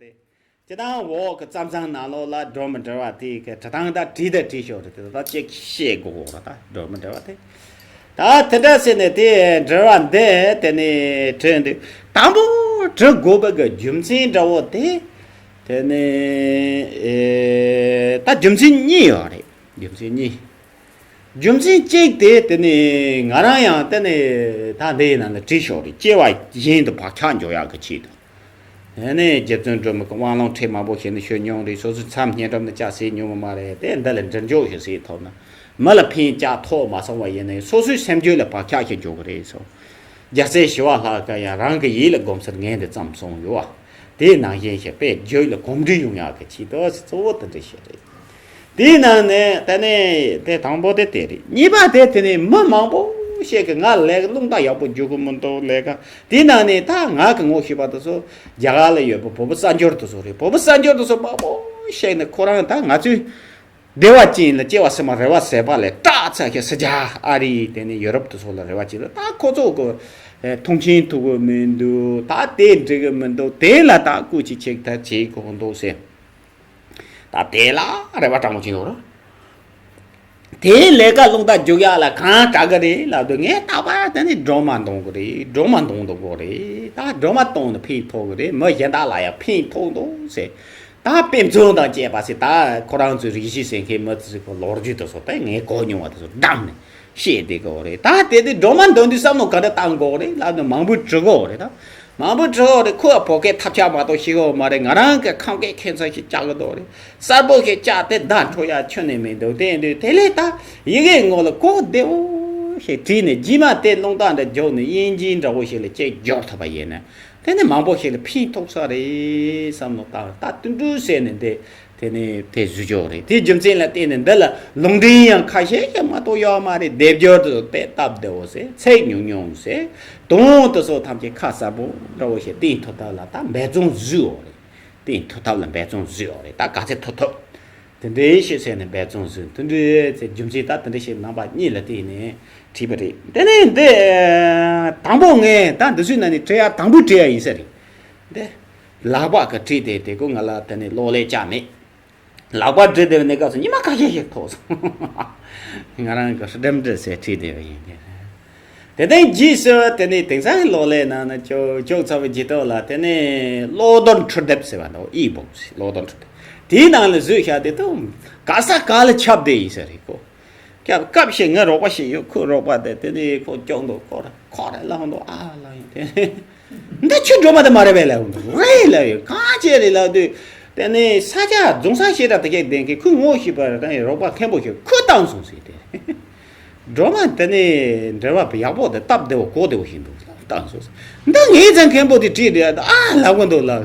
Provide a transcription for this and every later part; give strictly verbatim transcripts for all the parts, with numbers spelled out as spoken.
སྤྱིར་བཏང་འོག་གི་རྩམ་ཟན་ནང་ལོགས་ལ་སྒྲོལ་མ་འགྲེལ་བ་དེ་གི་བྲི་སྟངས་དང་བྲིས་དང་བྲིས་ཤོག་རེད། དེ་ད་ཅིག་ཤེས་དགོས་ར། ད་སྒྲོལ་མ་འགྲེལ་བ་དེ་ད་དེ་འདྲ་ཟེར་ནས་དེ་འགྲེལ་བ་འདི་དེ་ནས་བྲིས་འདུག་དང་པོ་བྲི་དགོས་པ་གི་རྒྱུ་མཚན་འདྲ་བོ་དེ་དེ་ནས་ཨེ་ད་རྒྱུ་མཚན་གཉིས་ཡོད་རེད། རྒྱུ་མཚན་གཉིས། རྒྱུ་མཚན་གཅིག་དེ་དེ་ནས་ང་རང་ཡང་དེ་ནས་ད་འདི་ཡི་ནང་ལ་བྲིས་ཤོག་རེད། སྐྱེ་བ་གཞན་དུ་བག་ཆགས་འཇོག་ཡག་གི་ཆེད་དུ། དེ་ནས་རྗེ་བཙུན་སྒྲོལ་མ་གི་དབང་ལུང་ཁྲིད་མང་པོ་ཞིག་ནས་ཞུ་མྱོང་རེད། སོ་སོའི་མཚམས་བསྙེན་སྒྲུབ་ནི་ཅག་ཟེར་མྱོང་བ་མ་རེད། དེ་འདི་ལ་འདྲི་འཇོག་ཞིག་ཟེར་ཐུབ་ན། མི་ལ་ཕན་ཅག་ཐོགས་མ་སོང་བ་ཡིན་ནའི་སོ་སོའི་སེམས་རྒྱུད་ལ་བག་ཆགས་ཤིག་འཇོག་གི་རེད་སོ། རྒྱལ་སྲས་ཞི་བ་ལྷ་ཀ་ཡང་རང་གི་ཡིད་ལ་སྒོམ་སར་ངས་འདི་ཙམ་གསུངས་ཡོད་བ། དེའི་ནང་བཞིན་ཞིག་དཔེ་རྒྱུད་ལ་གོམས་འདྲིས་ཡོང་ཡག་གི་ཆེད་དུ་གཙོ་བོ་དེ་འདྲ་ཞིག་རེད། དེའི་ནང་ནས་དེ་ནས་དེ་དང་པོ་དེ་དེ་རེད། གཉིས་པ་དེ་དེ་ནས་མི་མང་པོ་ཞིག་གིས་ང་ལས་ཀ་རླུང་རྟ་ཡག་པོ་རྒྱུག་གི་མི་འདུག་ལས་ཀ་དེའི་ནང་ནས་ད་ང་གི་ངོ་ཤེས་པ་དེ་ཚོ་རྒྱ་གར་ལ་ཡོད་པའི་བོད་པ་གསར་འབྱོར་དེ་ཚོ་རེད། བོད་པ་གསར་འབྱོར་དེ་ཚོ་མང་པོ་ཞིག་ནས་ཁོ་རང་ད་ང་ཚོའི་བདེ་བ་ཅན་ལ་སྐྱེ་བ་ཕྱི་མ་རེ་བ་ཟད་པ་ལས་སྐྲག་ཚར་ཞིག་སི་ཇཱ་ཨ་རི་དེ་ནས་ཡོ་རོབ་དེ་ཚོ་ལ་རེ་བ་ཅན་ལ་ད་ཁོ་ཚོ་གི་མཐོང་ཆེན་ཐུབ་གི་མི་འདུག་ད་དེ་འགྲིག་གི་མི་འདུག་དེ་ལ་ད་སྐུ་མཁྱེན་ཅིག་ད་བྱེད་དགོས་འདུག་ཟེར། ད་དེ་ལ་རེ་བ་སྤྲང་པོ་ཅིག་འདུག་ར། དེའི་ལས་ཀ་རླུང་རྟ་རྒྱུག་ཡག་ལ་གང་དྲག་གི་རེད་ལབ་དུས་ངས་རྟག་པར་དེ་ནི་སྒྲོལ་མ་འདོན་གི་རེད། སྒྲོལ་མ་འདོན་འདོན་གི་རེད། ད་སྒྲོལ་མ་བཏང་ནས་ཕན་ཐོགས་གི་རེད། མི་གཞན་དག་ལ་ཡང་ཕན་ཐོགས་འདུག་ཟེར། ད་དཔེ་མཚོན་དང་བཅས་པ་ཟེར། ད་ཁོ་རང་ཚོའི་རིགས་ཤིག་ཟེར་མཁན་མི་ཚོའི་ལོ་རྒྱུས་དེ་ཚོ་ད་ངས་གོ་མྱོང་བ་དེ་ཚོ་བསྡམས་ནས་བཤད་བསྡད་གི་རེད། ད་དེ་དུས་སྒྲོལ་མ་འདོན་དུས་བསམ་བློ་ག་འདྲ་བཏང་དགོས་རེད་ལབ་ནས་མང་པོ་དྲི་གི་རེད། ད་མང་པོ་དྲི་གི་རེད། ཁོ་བོད་སྐད་ཐབས་ཆག་མ་གཏོགས་ཤེས་གི་མ་རེད། ང་རང་གི་ཁམས་སྐད་ཁྱད་མཚར་ཞིག་བཅག་གི་འདུག་རེད། གསལ་པོ་ཞིག་བཅག་སྟེ་བརྡ་འཕྲོད་ཡག་ཁྱོན་ནས་མི་འདུག་དེ་ཡིན་དུས་དེ་ལས་ད་ཡི་གེ་ངོ་ལ་གོ་བདེ་བོ་ཞིག་བྲིས་ནས་རྗེས་མ་དེ་རླུང་རྟ་འདྲ་རྒྱུག་ནས་དབྱིན་ཇི་འདྲ་བོ་ཞིག་ལ་ཅིག་སྦྱོར་ཐུབ་པ་ཡིན་ན་དེ་ནི་མང་པོ་ཞིག་ལ་ཕན་ཐོགས་ས་རེད་བསམ་བློ་བཏང་། ད་དུད་འགྲོ་ཟེར་ནས་འདི་དེ་ནི་དེ་བཟོས་ཆོག་རེད། དེའི་རྒྱུ་མཚན་ལ་བརྟེན་ནས་འདི་ལ་ལུང་འདྲེན་ཡང་ཁ་ཤས་ཀྱང་མ་གཏོགས་ཡོད་མ་རེད། སྡེབ་སྦྱོར་དུ་དཔེ་སྟབས་བདེ་བོ་ཟེར། ཚིག་ཉུང་ཉུང་ཟེར། དོན་དེ་ཚོ་ཐམས་ཅད་ཁ་གསལ་པོ་འདྲ་བོ་ཞིག་བསྟན་ཐུབ་ཐབས་ལ་ད་འབད་བརྩོན་བཟོས་ཡོད་རེད། བསྟན་ཐུབ་ཐབས་ལ་འབད་བརྩོན་བཟོས་ཡོད་རེད། ད་ག་ཚད་ཐུབ་ཐུབ་དེ་འདྲའི་ཤེས་ཚད་ནས་འབད་བརྩོན་བཟོས། དེ་འདྲའི་ཚེ་རྒྱུ་མཚན་ད་དེ་འདྲ་ཞིག་རྣམ་པ་གཉིས་ལ་བརྟེན་ནས་བྲིས་པ་རེད། དེ་ནས་འདི་དང་པོ་ངས་ད་འདི་ཚོའི་ནང་ནས་བྲིས་ཡ་དང་པོ་བྲིས་ཡ་ཡིན་ས་རེད། འདི་ལག་པ་གི་བྲིས་ཏེ་དེ་ཀོ་ང་ལ་དེ་ནས་གློག་ཀླད་ཅག་མེད། ལག་པ་བྲིས་བསྡད་པའི་གནས་སྐབས་སུ་ཉི་མ་ཁ་ཤས་ཤིག་ཐོགས་སོང་། ང་རང་གི་སྒྲིམ་འདྲ་ཟེར་བྲིས་བསྡད་པ་ཡིན་ཏེ། དེ་ལྟར་རྗེས་སུ་དེ་ནས་དེང་སང་གི་གློག་ཀླད་ནང་ན་ཅོག་ཅོག་ཚ་བའི་ཇི་ཏོ་ལ་དེ་ནས་གློག་རྡུལ་འཕྲུལ་དེབ་ཟེར་བ་འདུག་ཨི་བུག་ཟེར། གློག་རྡུལ་འཕྲུལ་དེབ་དེའི་ནང་ལ་བཟོས་བཞག་དེ་དུ་ག་ས་ག་ལ་ཁྱབ་བསྡད་ཡིན་ས་རེད་ཁོ། སྐབས་སྐབས་ཤིག་ང་རོགས་པ་ཞིག་ཡོད། ཁོའི་རོགས་པ་དེ་དེ་ནས་ཁོ་སྐྱོག་འདུག་ཁོ་ར་ཁོ་ར་ལངས་འདུག་ཨ་ལ་ཡིན་དེ། འདི་ཁྱོད་སྒྲོལ་མ་དེ་མ་རེད་པས་ལབ་འདུག་རེད་ལབ་ཡོད། གང་བྱས་རེད་ལབ་དུས། དེ་ནས་ས་ཆ་རྫོང་ས་ཞེ་དྲག་དེ་གས་ལྡན་མཁན་ཁོས་ངོ་ཤེས་པ་རེད། ད་ཡིན་རོགས་པ་མཁན་པོ་ཞིག་ཁོས་བཏང་སོང་ཟེར་ཏེ། སྒྲོལ་མ་དེ་ནས་འབྲེལ་བ་ཡག་པོ་དེ་སྟབས་བདེ་བོ་གོ་བདེ་བོ་ཞིག་འདུག་ལབ་བཏང་སོང་ཟེར། འདི་ངའི་ཚང་མཁན་པོ་དེ་བྲིས་རེད་ཨ་ལབ་གི་འདུག་ལབ།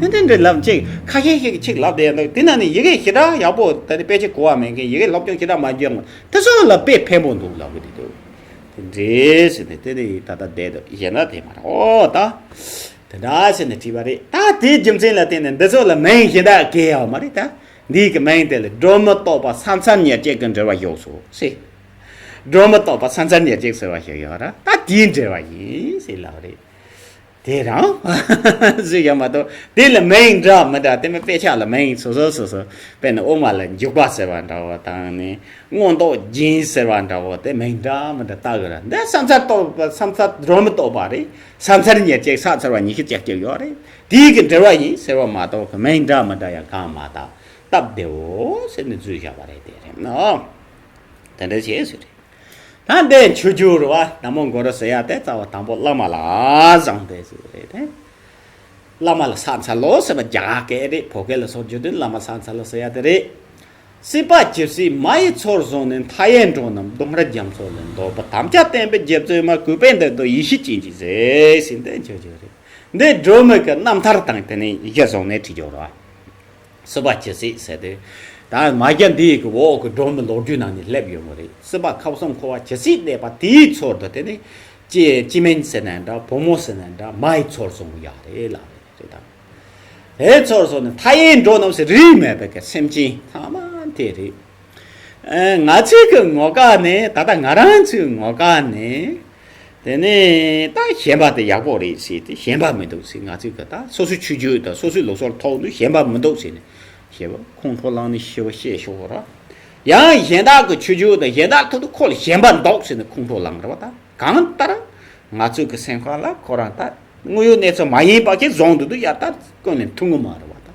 དེ་འདྲ་འདྲ་ལབ་ཅིག་ཁ་ཤས་ཤིག་གིས་ཅིག་ལབ་བསྡད་འདུག་དེ་ན་ནི་ཡི་གེ་ཞེ་དྲག་ཡག་པོ་དེ་ནི་དཔེ་ཆ་གོ་བ་མེད་མཁན་ཡི་གེ་སློབ་སྦྱོང་ཞེ་དྲག་མ་བྱུང་དེ་ཚོ་ལ་དཔེ་ཕན་པོ་འདུག་ལབ་གི་འདུག་དེ་འདྲས་ཟེར་ནས་དེ་ནི་ད་ལྟ་བསྡད་འདུག་གཞན་ན་དེ་མ་རེད། ཨོ་ད། དེ་འདྲ་ཟེར་ནས་བྲིས་པ་རེད། ད་དེའི་རྒྱུ་མཚན་ལ་བརྟེན་ནས་འདི་ཚོ་ལ་མིང་གཞན་དག་གས་ཡོད་མ་རེད་ད། འདིའི་གི་མིང་དེ་ལ་སྒྲོལ་མ་རྟོགས་པ་ས་མཚམས་ཉེར་གཅིག་གི་འགྲེལ་བ་ཞུགས་སོ་ཟེར། སྒྲོལ་མ་རྟོགས་པ་ས་མཚམས་ཉེར་གཅིག་ཟེར་བ་ཞིག་ཡོད་ར། ད་དེའི་འགྲེལ་བ་ཡིན་ཟེར་ལབ་རེད། དེ་རང་ཟེར་ཡ་མ་གཏོགས་དེ་ལ་མིང་འདྲ་མི་འདྲ་དེ་མིན་དཔེ་ཆ་ལ་མིང་སོ་སོ་སོ་སོ། དཔེར་ན་དབུ་མ་ལ་འཇུག་པ་ཟེར་བ་འདྲ་བོ་དང་ནི། མངོན་རྟོགས་རྒྱན་ཟེར་བ་འདྲ་བོ་དེ་མིང་འདྲ་མི་འདྲ་བཏགས་གི་ར། འདི་ས་མཚམས་རྟོགས་པ་ས་མཚམས་སྒྲོལ་མ་རྟོགས་པ་རེད། ས་མཚམས་ཉེར་གཅིག་ས་ཚར་བ་ཉི་ཤུ་རྩ་གཅིག་ཡོད་རེད། དེའི་གི་འགྲེལ་བ་ཡིན་ཟེར་བ་མ་གཏོགས་གི་མིང་འདྲ་མི་འདྲ་ཡང་གང་མ་བཏགས་སྟབས་བདེ་བོ་ཟེར་ནས་འཛུལ་བཞག་པ་རེད། དེ་རེད་ནོ། དེ་འདྲ་བྱས་ཟེར་རེད། ད་འདི་མཆོད་བརྗོད་རེད་བ། ན་མོ་གུ་རུ་ཟེར་ཡ་དེ་རྩ་བ་དང་པོ་བླ་མ་ལ་བཟང་སྟེ་ཟེར་རེད་དེ། བླ་མ་ལ་ཕྱག་འཚལ་ལོ་ཟེར་བ་རྒྱ་གར་སྐད་རེད། བོད་སྐད་ལ་སོགས་བརྗོད་དུས་བླ་མ་ལ་ཕྱག་འཚལ་ལོ་ཟེར་ཡ་དེ་རེད། སྲིད་པ་ཇི་སྲིད་མ་ཡི་ཚུལ་བཟུང་ནས། མཐའ་ཡས་འགྲོ་རྣམས་སྡུག་བསྔལ་རྒྱ་མཚོ་ལས། འདོད་པ་དམ་བཅའ་བརྟན་པའི་རྗེ་བཙུན་མ། གུས་པས་འདི་ལྟར་ཡིད་བཞིན་བྱིན་གྱིས་གཟིགས་ཟེར་འདི་མཆོད་བརྗོད་རེད། འདི་སྒྲོལ་མ་གི་རྣམ་ཐར་དང་དེ་ནས་གཞི་བཟུང་ནས་བྲིས་བརྗོད་རེད། སྲིད་པ་ཇི་སྲིད་ཟེར་དུས། ད་མ་རྒྱ་འདི་ཡི་གི་འོག་གི་སྒྲོལ་མ་ལོ་རྒྱུས་ནང་ནས་སླེབས་ཡོང་གི་རེད། སྲིད་པ་ཁམས་གསུམ་འཁོར་བ་ཇི་སྲིད་གནས་པ་དེའི་ཚུལ་དུ་དེ་ནི་སྐྱེ་སྐྱེ་དམན་ཟེར་ན་འདྲ། བུ་མོ་ཟེར་ན་འདྲ། མ་ཡི་ཚུལ་བཟུང་ཡག་རེད་ལབ་རེད་ད། དེའི་ཚུལ་བཟུང་ནས་མཐའ་ཡས་འགྲོ་རྣམས་ཟེར། རིས་མེད་པའི་གི་སེམས་ཅན་ཚང་མ་དེ་རེད། ཨེ་ང་ཚོའི་གི་ངོ་ག་ནས་ད་ལྟ་ང་རང་ཚོའི་ངོ་ག་ནས། དེ་ནས་ད་ཞེན་པ་དེ་ཡག་པོ་རེད་ཟེར་ཏེ། ཞེན་པ་མི་འདུག་ཟེར། ང་ཚོས་གི་ད་སོ་སོའི་ཆོས་བརྒྱུད་དང་སོ་སོའི་ལུགས་སྲོལ་ཐོག་ནས་ཞེན་པ་མི་འདུག་ཟེར་ནས་ཞེན་པ་ཁོང་ཁྲོ་ལངས་ནས་ཤི་བ་བཤད་ཤོག་ར། ཡང་གཞན་དག་གི་ཆོས་བརྒྱུད་དང་གཞན་དག་ཐོག་ཏུ་ཁོ་ལ་ཞེན་པ་འདུག་ཟེར་ནས་ཁོང་ཁྲོ་ལངས་ར་བ། ད་གང་ལྟར་ང་ཚོའི་གི་སེམས་ཁམས་ལ་ཁོ་རང་ད་དངོས་ཡོད་གནས་ཚུལ་མ་ཡིན་པ་གི་བཟུང་འདུག་འདུག་ཡ། ད་ཀུན་ནས་མཐུན་གི་མ་རེད་བ་ད།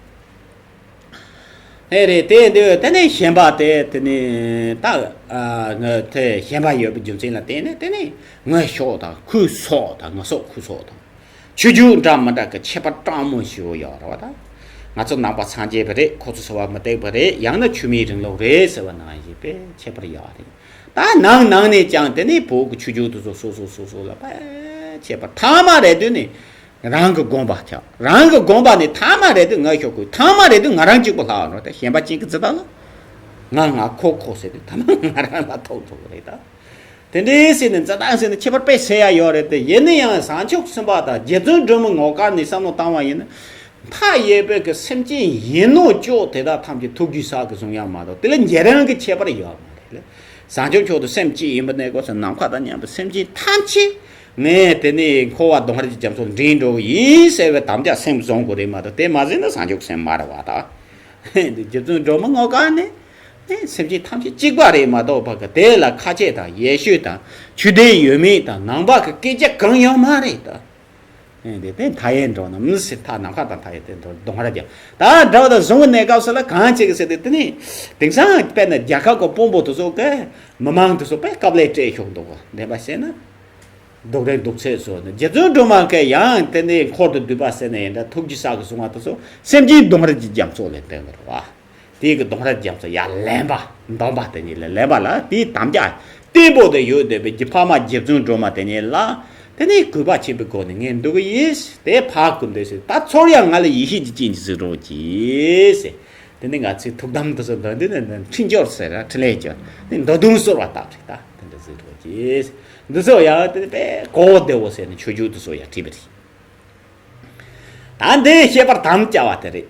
ཨེ་རེད། དེ་འདི་དེ་ནས་ཞེན་པ་དེ་དེ་ནས་ད་ཨ་ང་དེ་ཞེན་པ་ཡོད་པའི་རྒྱུ་མཚན་ལ་བརྟེན་ནས། དེ་ནས་ངའི་ཕྱོགས་དང་ཁོའི་ཕྱོགས་དང་ངའི་ཕྱོགས་ཁོའི་ཕྱོགས་དང་། ཆོས་བརྒྱུད་འདྲ་མི་འདྲ་གི་ཁྱད་པར་སྤྲང་མོ་ཞིག་ཡོད་རེད་བ་ད། ང་ཚོ་ནང་པ་སངས་རྒྱས་པ་རེད། ཁོ་ཚོ་ཚོ་བ་མུ་སྟེགས་པ་རེད། ཡང་ན་ཆོས་མིན་རིང་ལུགས་རེད་ཟེར་བ་ནང་བཞིན་པའི་ཁྱད་པར་ཡོད་རེད། ད་ནང་ནང་ནས་ཀྱང་དེ་ནས་བོད་ཀྱི་ཆོས་བརྒྱུད་དེ་ཚོ་སོ་སོ་སོ་སོ་ལ་པ་ཁྱད་པར། ཐ་མ་རེད་དུས་ནས་རང་གི་དགོངས་པ་ཆགས། རང་གི་དགོངས་པ་ནས་ཐ་མ་རེད་དུས་ང་ཤོག་གུ། ཐ་མ་རེད་དུས་ང་རང་གཅིག་པུ་ལྷག་འགྲོ། དེ་ཞེན་པ་ཅན་གྱི་འཛི་ལྟ་ལ་ང་ང་ཁོ་ཁོ་ཟེར་དུས་ཐ་མ་ང་རང་ལ་ཐོག་ཐོག་རེད་ད། དེ་འདྲའི་ཟེར་ནས་འཛི་ལྟ་ཟེར་ནས་ཁྱད་པར་དཔེ་ཟེར་ཡ་ཡོད་རེད་དེ། ཡིན་ན་ཡང་བྱང་ཆུབ་སེམས་དཔའ་དང་རྗེ་བཙུན་སྒྲོལ་མའི་ངོ་སྐལ་ནས་བསམ་བློ་བཏང་བ་ཡིན་ན། མཐའ་ཡས་པའི་གི་སེམས་ཅན་ཡིན་ནོ་ཅོག་དེ་དག་ཐམས་ཅད་ཐུགས་རྒྱུས་ས་གི་བཟུང་ཡ་མ་གཏོགས། དེ་ལ་འཇལ་རང་གི་ཁྱད་པར་ཡོད་མ་རེད་ལ། བྱང་ཆུབ་མཆོག་ཏུ་སེམས་བསྐྱེད་ཡིན་པ་ནས་གོ་ས་ནམ་མཁའ་དང་མཉམ་པའི་སེམས་ཅན་ཐམས་ཅད་ངས་དེ་ནས་འཁོར་བ་སྡུག་བསྔལ་གྱི་རྒྱ་མཚོ་འདྲེན་འགྲོ་གི་ཡིན་ཟེར་བའི་དམ་བཅའ་སེམས་བཟུང་དགོས་རེད་མ་གཏོགས། དེ་མ་ཟེར་ན་བྱང་ཆུབ་སེམས་མ་རེད་བ་ད། འདི་རྗེ་བཙུན་སྒྲོལ་མ་ངོ་སྐལ་ནི་ནི་སེམས་ཅན་ཐམས་ཅད་གཅིག་པ་རེད་མ་གཏོགས་པ་གི། དེ་ལ་ཁ་ཆད་དང་ཡེ་ཤེས་དང་ཆོས་ལྡན་ཡོད་མེད་དང་ནང་པ་གི་སྐད་ཆ་གང་ཡང་མ་རེད་ད། ཨེ་འདི་དེ་མཐའ་ཡས་འགྲོ་ན་མི་སྲིད། མཐའ་ནམ་མཁའ་དང་མཐའ་ཡས་དེ་འགྲོ་སྡུག་བསྔལ་རྒྱ། ད་འདྲ་བ་དང་བཟུང་གི་གནས་སྐབས་སུ་ལ་གང་བྱེད་གི་ཟེར་ཏེ། དེ་ནི་དེང་སང་དཔེར་ན་རྒྱལ་ཁབ་ཀྱི་དཔོན་པོ་དེ་ཚོ་གི་མི་མང་དེ་ཚོ་དཔེ་དཀའ་ལས་སྤྲད་ཤོག་འདུག་ག། བདེན་པ་བཤད་ན་སྡུག་རེད་འདུག་ཚོད་བཟོ་ནས། རྗེ་བཙུན་སྒྲོལ་མ་གི་ཡང་དེ་ནི་འཁོར་དུ་འདུས་པ་ཟེར་ན་ཡིན་འདྲ། ཐུགས་རྒྱུས་ས་གི་གསུང་བ་དེ་ཚོ་སེམས་ཅན་སྡུག་བསྔལ་གྱི་རྒྱ་མཚོ་ལས་བཏོན་གི་རེད་བ། དེའི་གི་སྡུག་བསྔལ་རྒྱ་མཚོ་ཡར་ལེན་པ། འདོན་པ་དེ་ཉིད་ལ་ལེན་པ་ལ་དེའི་དམ་བཅའ་བརྟན་པོ་དེ་ཡོད་བསྡད་པའི་རྒྱུ་ཕ་མ་རྗེ་བཙུན་སྒྲོལ་མ་དེ་ཉིད་ལ་དེ་ནས་གུས་པ་ཆེན་པོའི་སྒོ་ནས་ངས་འདུག་གི་ཡིན། དེ་ཕར་གུས་འདུག་ཟེར། ད་ཚུར་ཡང་ང་ལ་ཡེ་ཤེས་ཀྱི་སྤྱན་གྱིས་གཟིགས་རོགས་གྱིས་ཟེར། དེ་ནས་ང་ཚོའི་ཐུགས་དམ་དེ་ཚོ་འདོན་དུས་ནས་འདྲི་འཇོར་ཟེར་ར། འཕྲིན་ལས་འཇོར་ནས་མདོ་དོན་གསོལ་བ་བཏབ་རེད། ད་དེ་འདྲ་གཟིགས་རོགས་གྱིས། འདི་ཚོ་ཡང་དེ་ནས་དཔེ་གོ་བདེ་བོ་ཟེར་ནས་ཆོས་བརྒྱུད་དེ་ཚོ་ཡང་བྲིས་པ་རེད། ད་འདི་བཤད་པར་དམ་བཅའ་བ་དེ་རེད།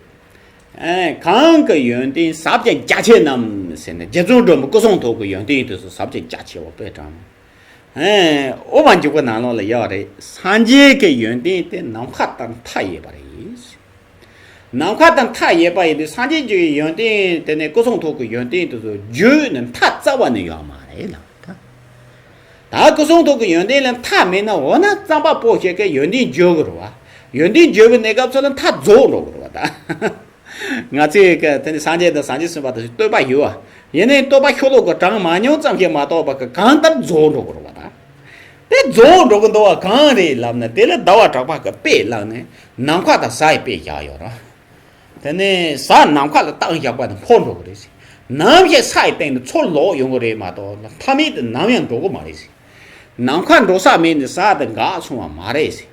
ཨེ། གང་གི་ཡོན་ཏན་ཟབ་ཅིང་རྒྱ་ཆེ་རྣམས་ཟེར་ནས། རྗེ་བཙུན་སྒྲོལ་མའི་སྐུ་གསུང་ཐུགས་ཀྱི་ཡོན་ཏན་དེ་ཚོ་ཟབ་ཅིང་རྒྱ་ཆེ་བ་དཔེ་དྲངས། ཨེ། དབུ་མ་འཇུག་པའི་ནང་ལོགས་ལ་ཡོད་རེད། སངས་རྒྱས་ཀྱི་ཡོན་ཏན་དེ་ནམ་མཁའ་ལྟར་མཐའ་ཡས་པ་རེད། ནམ་མཁའ་ལྟར་མཐའ་ཡས་པ་ཡིན་དུས་སངས་རྒྱས་ཀྱི་ཡོན་ཏན་དེ་ནས་སྐུ་གསུང་ཐུགས་ཀྱི་ཡོན་ཏན་དེ་ཚོ་བརྗོད་ནས་མཐའ་རྩ་བ་ནས་ཡོད་མ་རེད་ལ། ད་སྐུ་གསུང་ཐུགས་ཀྱི་ཡོན་ཏན་ལ་མཐའ་མེད་ན། འོ་ན་རྩོམ་པ་པོ་ཞིག་གིས་ཡོན་ཏན་བརྗོད་དགོས་རེད་བ། ཡོན་ཏན་བརྗོད་པའི་གནས་སྐབས་སུ་ལ་མཐའ་རྫོགས་འགྲོ་དགོས་རེད་བ་ད། ང་ཚོས་ཀྱི་དེ་ནི་སངས་རྒྱས་དང་སངས་རྒྱས་གསུངས་པ་དང་བསྟོད་པ་ཡོད་བ། ཡིན་ནའི་བསྟོད་པ་ཤོ་ལོ་ཀ་གྲངས་མ་ཉུང་ཙམ་ཞིག་མ་གཏོགས་པ་གི་གང་ལྟར་རྫོགས་འགྲོ་དགོས་རེད་བ་ད། དེ་རྫོགས་འགྲོ་གི་འདུག་བ་གང་རེད་ལབ་ན། དེ་ལ་ཟླ་བ་གྲགས་པ་གི་དཔེ་བླངས་ནས་ནམ་མཁའ་དང་ས་ཡི་དཔེ་བཞག་ཡོད་རེད། དེ་ནས་ས་ནམ་མཁའ་ལ་བཏང་བཞག་པ་ནི་འཕོ་འགྲོ་གི་རེད་ཟེར། ནམ་ཞིག་ས་ཡི་སྟེང་དུ་ཚུར་ལོག་ཡོང་གི་རེད་མ་གཏོགས། མཐའ་མེད་དུ་ནམ་ཡང་འགྲོ་གི་མ་རེད་ཟེར། ནམ་མཁའ་འགྲོ་ས་མེད་ནས་ས་དེ་འགག་སོང་བ་མ་རེད་ཟེར།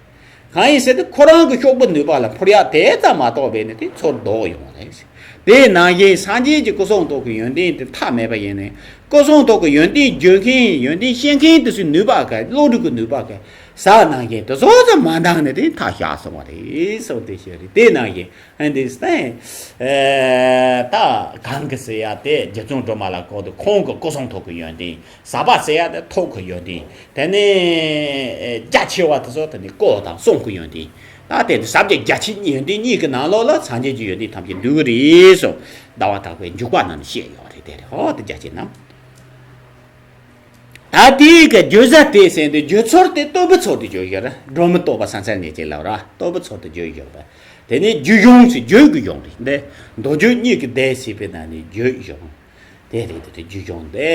གང་ཡིན་ཟེར་དུས་ཁོ་རང་གི་གཤོག་པའི་ནུས་པ་ལ་འཕུར་ཡག་དེ་ཙམ་མ་གཏོགས་པས་ནི་དེ་ཚུར་ལྡོག་ཡོང་བ་རེད་ཟེར། དེ་ནང་བཞིན་སངས་རྒྱས་ཀྱི་སྐུ་གསུང་ཐུགས་ཀྱི་ཡོན་ཏན་དེ་མཐའ་མེད་པ་ཡིན་ནས། སྐུ་གསུང་ཐུགས་ཀྱི་ཡོན་ཏན་བརྗོད་མཁན། ཡོན་ཏན་བཤད་མཁན་དེ་ཚོའི་ནུས་པ་ག། བློ་གྲོས་ཀྱི་ནུས་པ་ག། ས་ནང་བཞིན་དེ་ཚོ་ཙམ་མ་འདང་ནས་དེ་མཐའ་བཞག་སོང་བ་རེད་ཟེར་བ་དེ་ཤེས་རེད། དེ་ནང་བཞིན། ཨ། འདི་སྟེང་། ཨེ། ད་གང་གི་ཟེར་ཡ་དེ་རྗེ་བཙུན་སྒྲོལ་མ་ལ་གོ་དུས་ཁོང་གི་སྐུ་གསུང་ཐུགས་ཀྱི་ཡོན་ཏན། ཟབ་པ་ཟེར་ཡ་དེ་ཐུགས་ཀྱི་ཡོན་ཏན། དེ་ནས་རྒྱ་ཆེ་བ་དེ་ཚོ་དེ་ནི་སྐུ་དང་གསུང་གི་ཡོན་ཏན། ད་དེ་ཟབ་རྒྱས་རྒྱ་ཆེ་ཡོན་ཏན་གཉིས་ཀྱི་ནང་ལོགས་ལ་སངས་རྒྱས་ཀྱི་ཡོན་ཏན་ཐམས་ཅད་འདུས་ཀྱི་རེད་ཟེར། ཟླ་བ་གྲགས་པའི་འཇུག་པ་ནང་ནས་བཤད་ཡོད་རེད། དེ་རེད། ཧོ། དེ་རྒྱ་ཆེ་རྣམས། ད་དེའི་གི་བརྗོད་བྱ་དེ་ཟེར་དུས། བརྗོད་ཚུལ་དེ་བསྟོད་པའི་ཚུལ་དུ་བརྗོད་ཡོད་རེད། སྒྲོལ་མའི་བསྟོད་པ་ཟེར་ཚར་ནས་ཅི་ལབ་ར། བསྟོད་པའི་ཚུལ་དུ་བརྗོད་ཡོད་པ། དེ་ནས་བརྗོད་གཞུང་ཟེར། བརྗོད་ཀྱི་གཞུང་རེད། འདི་མདོ་རྒྱུད་གཉིས་ཀྱི་སྡེ་ཟེར་བའི་ནང་ནས་བརྗོད་གཞུང་དེ་རེད། དེ་བརྗོད་གཞུང་དེ།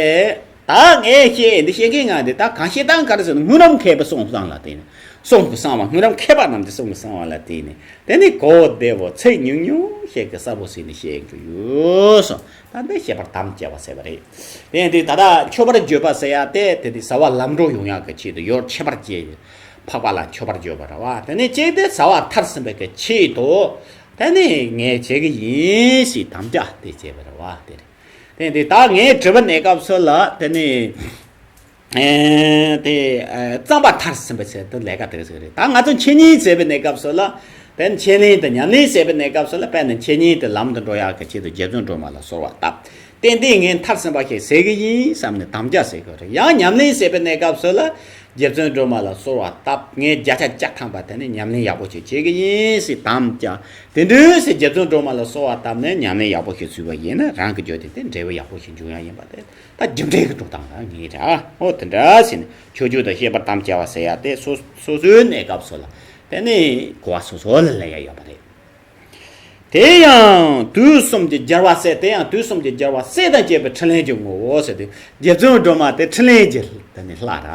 ད་ངས་བཤད་འདི་བཤད་མཁན་ང་འདི་ད་གང་བཤད་སྟངས་ག་རེ་ཟེར་ན། དངོས་གྲུབ་མཁས་པའི་གསུང་བསམ་ལ་བརྟེན་ནས། གསུང་གི་གསང་བ། དངོས་གྲུབ་མཁས་པ་རྣམས་ཀྱི་གསུང་གི་གསང་བ་ལ་བརྟེན་ནས། དེ་ནི་གོ་བདེ་བོ་ཚིག་ཉུང་ཉུང་ཞིག་གི་གསལ་པོ་ཟིན་ནས་བཤད་ཀྱི་ཡོད་སོང་། ད་འདི་བཤད་པར་དམ་བཅའ་བ་ཟེར་བ་རེད། དེ་ཡང་དེ་ད་ལྟ་མཆོད་པར་བརྗོད་པ་ཟེར་ཡ་དེ། དེ་དེ་བྱ་བ་ལམ་འགྲོ་ཡོང་ཡག་གི་ཆེད་དུ། ཡོན་ཏན་ཁྱད་པར་ཅན་འཕགས་པ་ལ་མཆོད་པར་བརྗོད་པ་རེད་བ། དེ་ནས་གཅིག་དེ་བྱ་བ་མཐར་ཕྱིན་པའི་གི་ཆེད་དུ། དེ་ནས་ངས་བྱེད་ཀྱི་ཡིན་ཞེས་དམ་བཅའ་དེ་བྱས་པ་རེད་བ། དེ་རེད། དེ་དེ་ད་ངས་དྲི་བ་གནས་སྐབས་སུ་ལ། དེ་ནས། ཨེ། དེ། ཨེ། བརྩམ་པ་མཐར་ཕྱིན་པ་ཟེར་དུས་ལས་ཀ་དེ་ཟེར་རེད། ད་ང་ཚོ་འཆད་ཉན་ཟེར་བའི་གནས་སྐབས་སུ་ལ། དེ་འཆད་ཉན་དང་ཉམས་ལེན་ཟེར་བའི་གནས་སྐབས་སུ་ལ། དཔེར་ན་འཆད་ཉན་དེ་ལམ་དུ་འགྲོ་ཡག་གི་ཆེད་དུ་རྗེ་བཙུན་སྒྲོལ་མ་ལ་གསོལ་བ་བཏབ། ཏན་ཏན་ངས་མཐར་ཕྱིན་པ་ཞིག་ཟེར་གི་ཡིན་བསམ་ནས་དམ་བཅའ་ཟེར་དགོས་རེད། ཡང་ཉམས་ལེན་ཟེར་བའི་གནས་སྐབས་སུ་ལ། རྗེ་བཙུན་སྒྲོལ་མ་ལ་གསོལ་བ་བཏབ། ངས་བརྒྱ་ཆ་བརྒྱ་ཐམ་པ་དེ་ནི་ཉམས་ལེན་ཡག་པོ་ཞིག་བྱེད་ཀྱི་ཡིན་ཟེར་དམ་བཅའ། དེ་འདྲ་ཟེར་རྗེ་བཙུན་སྒྲོལ་མ་ལ་གསོལ་བ་བཏབ་ནས་ཉམས་ལེན་ཡག་པོ་ཞིག་བཟོས་པ་ཡིན་ན་རང་གི་རྒྱུད་དེ་དེ་འབྲས་བུ་ཡག་པོ་ཞིག་འབྱུང་ཡ་ཡིན་པ་དེ་ད་རྒྱུ་འབྲས་ཀྱི་འགྲོ་སྟངས་རང་ངེས་རེད་ཨ། ཨོ་དེ་འདྲ་ཟེར་ནས་ཆོས་རྒྱུད་དང་བཤད་པར་དམ་བཅའ་བ་ཟེར་ཡ་དེ་སོ་སོ་སོའི་གནས་སྐབས་སུ་ལ་དེ་ནི་གོ་བ་སོ་སོ་ལ་ལེན་ཡ་ཡོད་པ་རེད། དེ་ཡང་དུས་གསུམ་གྱི་རྒྱལ་བ་སྲས། དེ་ཡང་དུས་གསུམ་གྱི་རྒྱལ་བ་སྲས་དང་བཅས་པའི་འཕྲིན་ལས་ཀྱི་ངོ་བོ་ཟེར་ཏེ། རྗེ་བཙུན་སྒྲོལ་མ་དེ་འཕྲིན་ལས་ཀྱི་དེ་ནི་ལྷ་ར།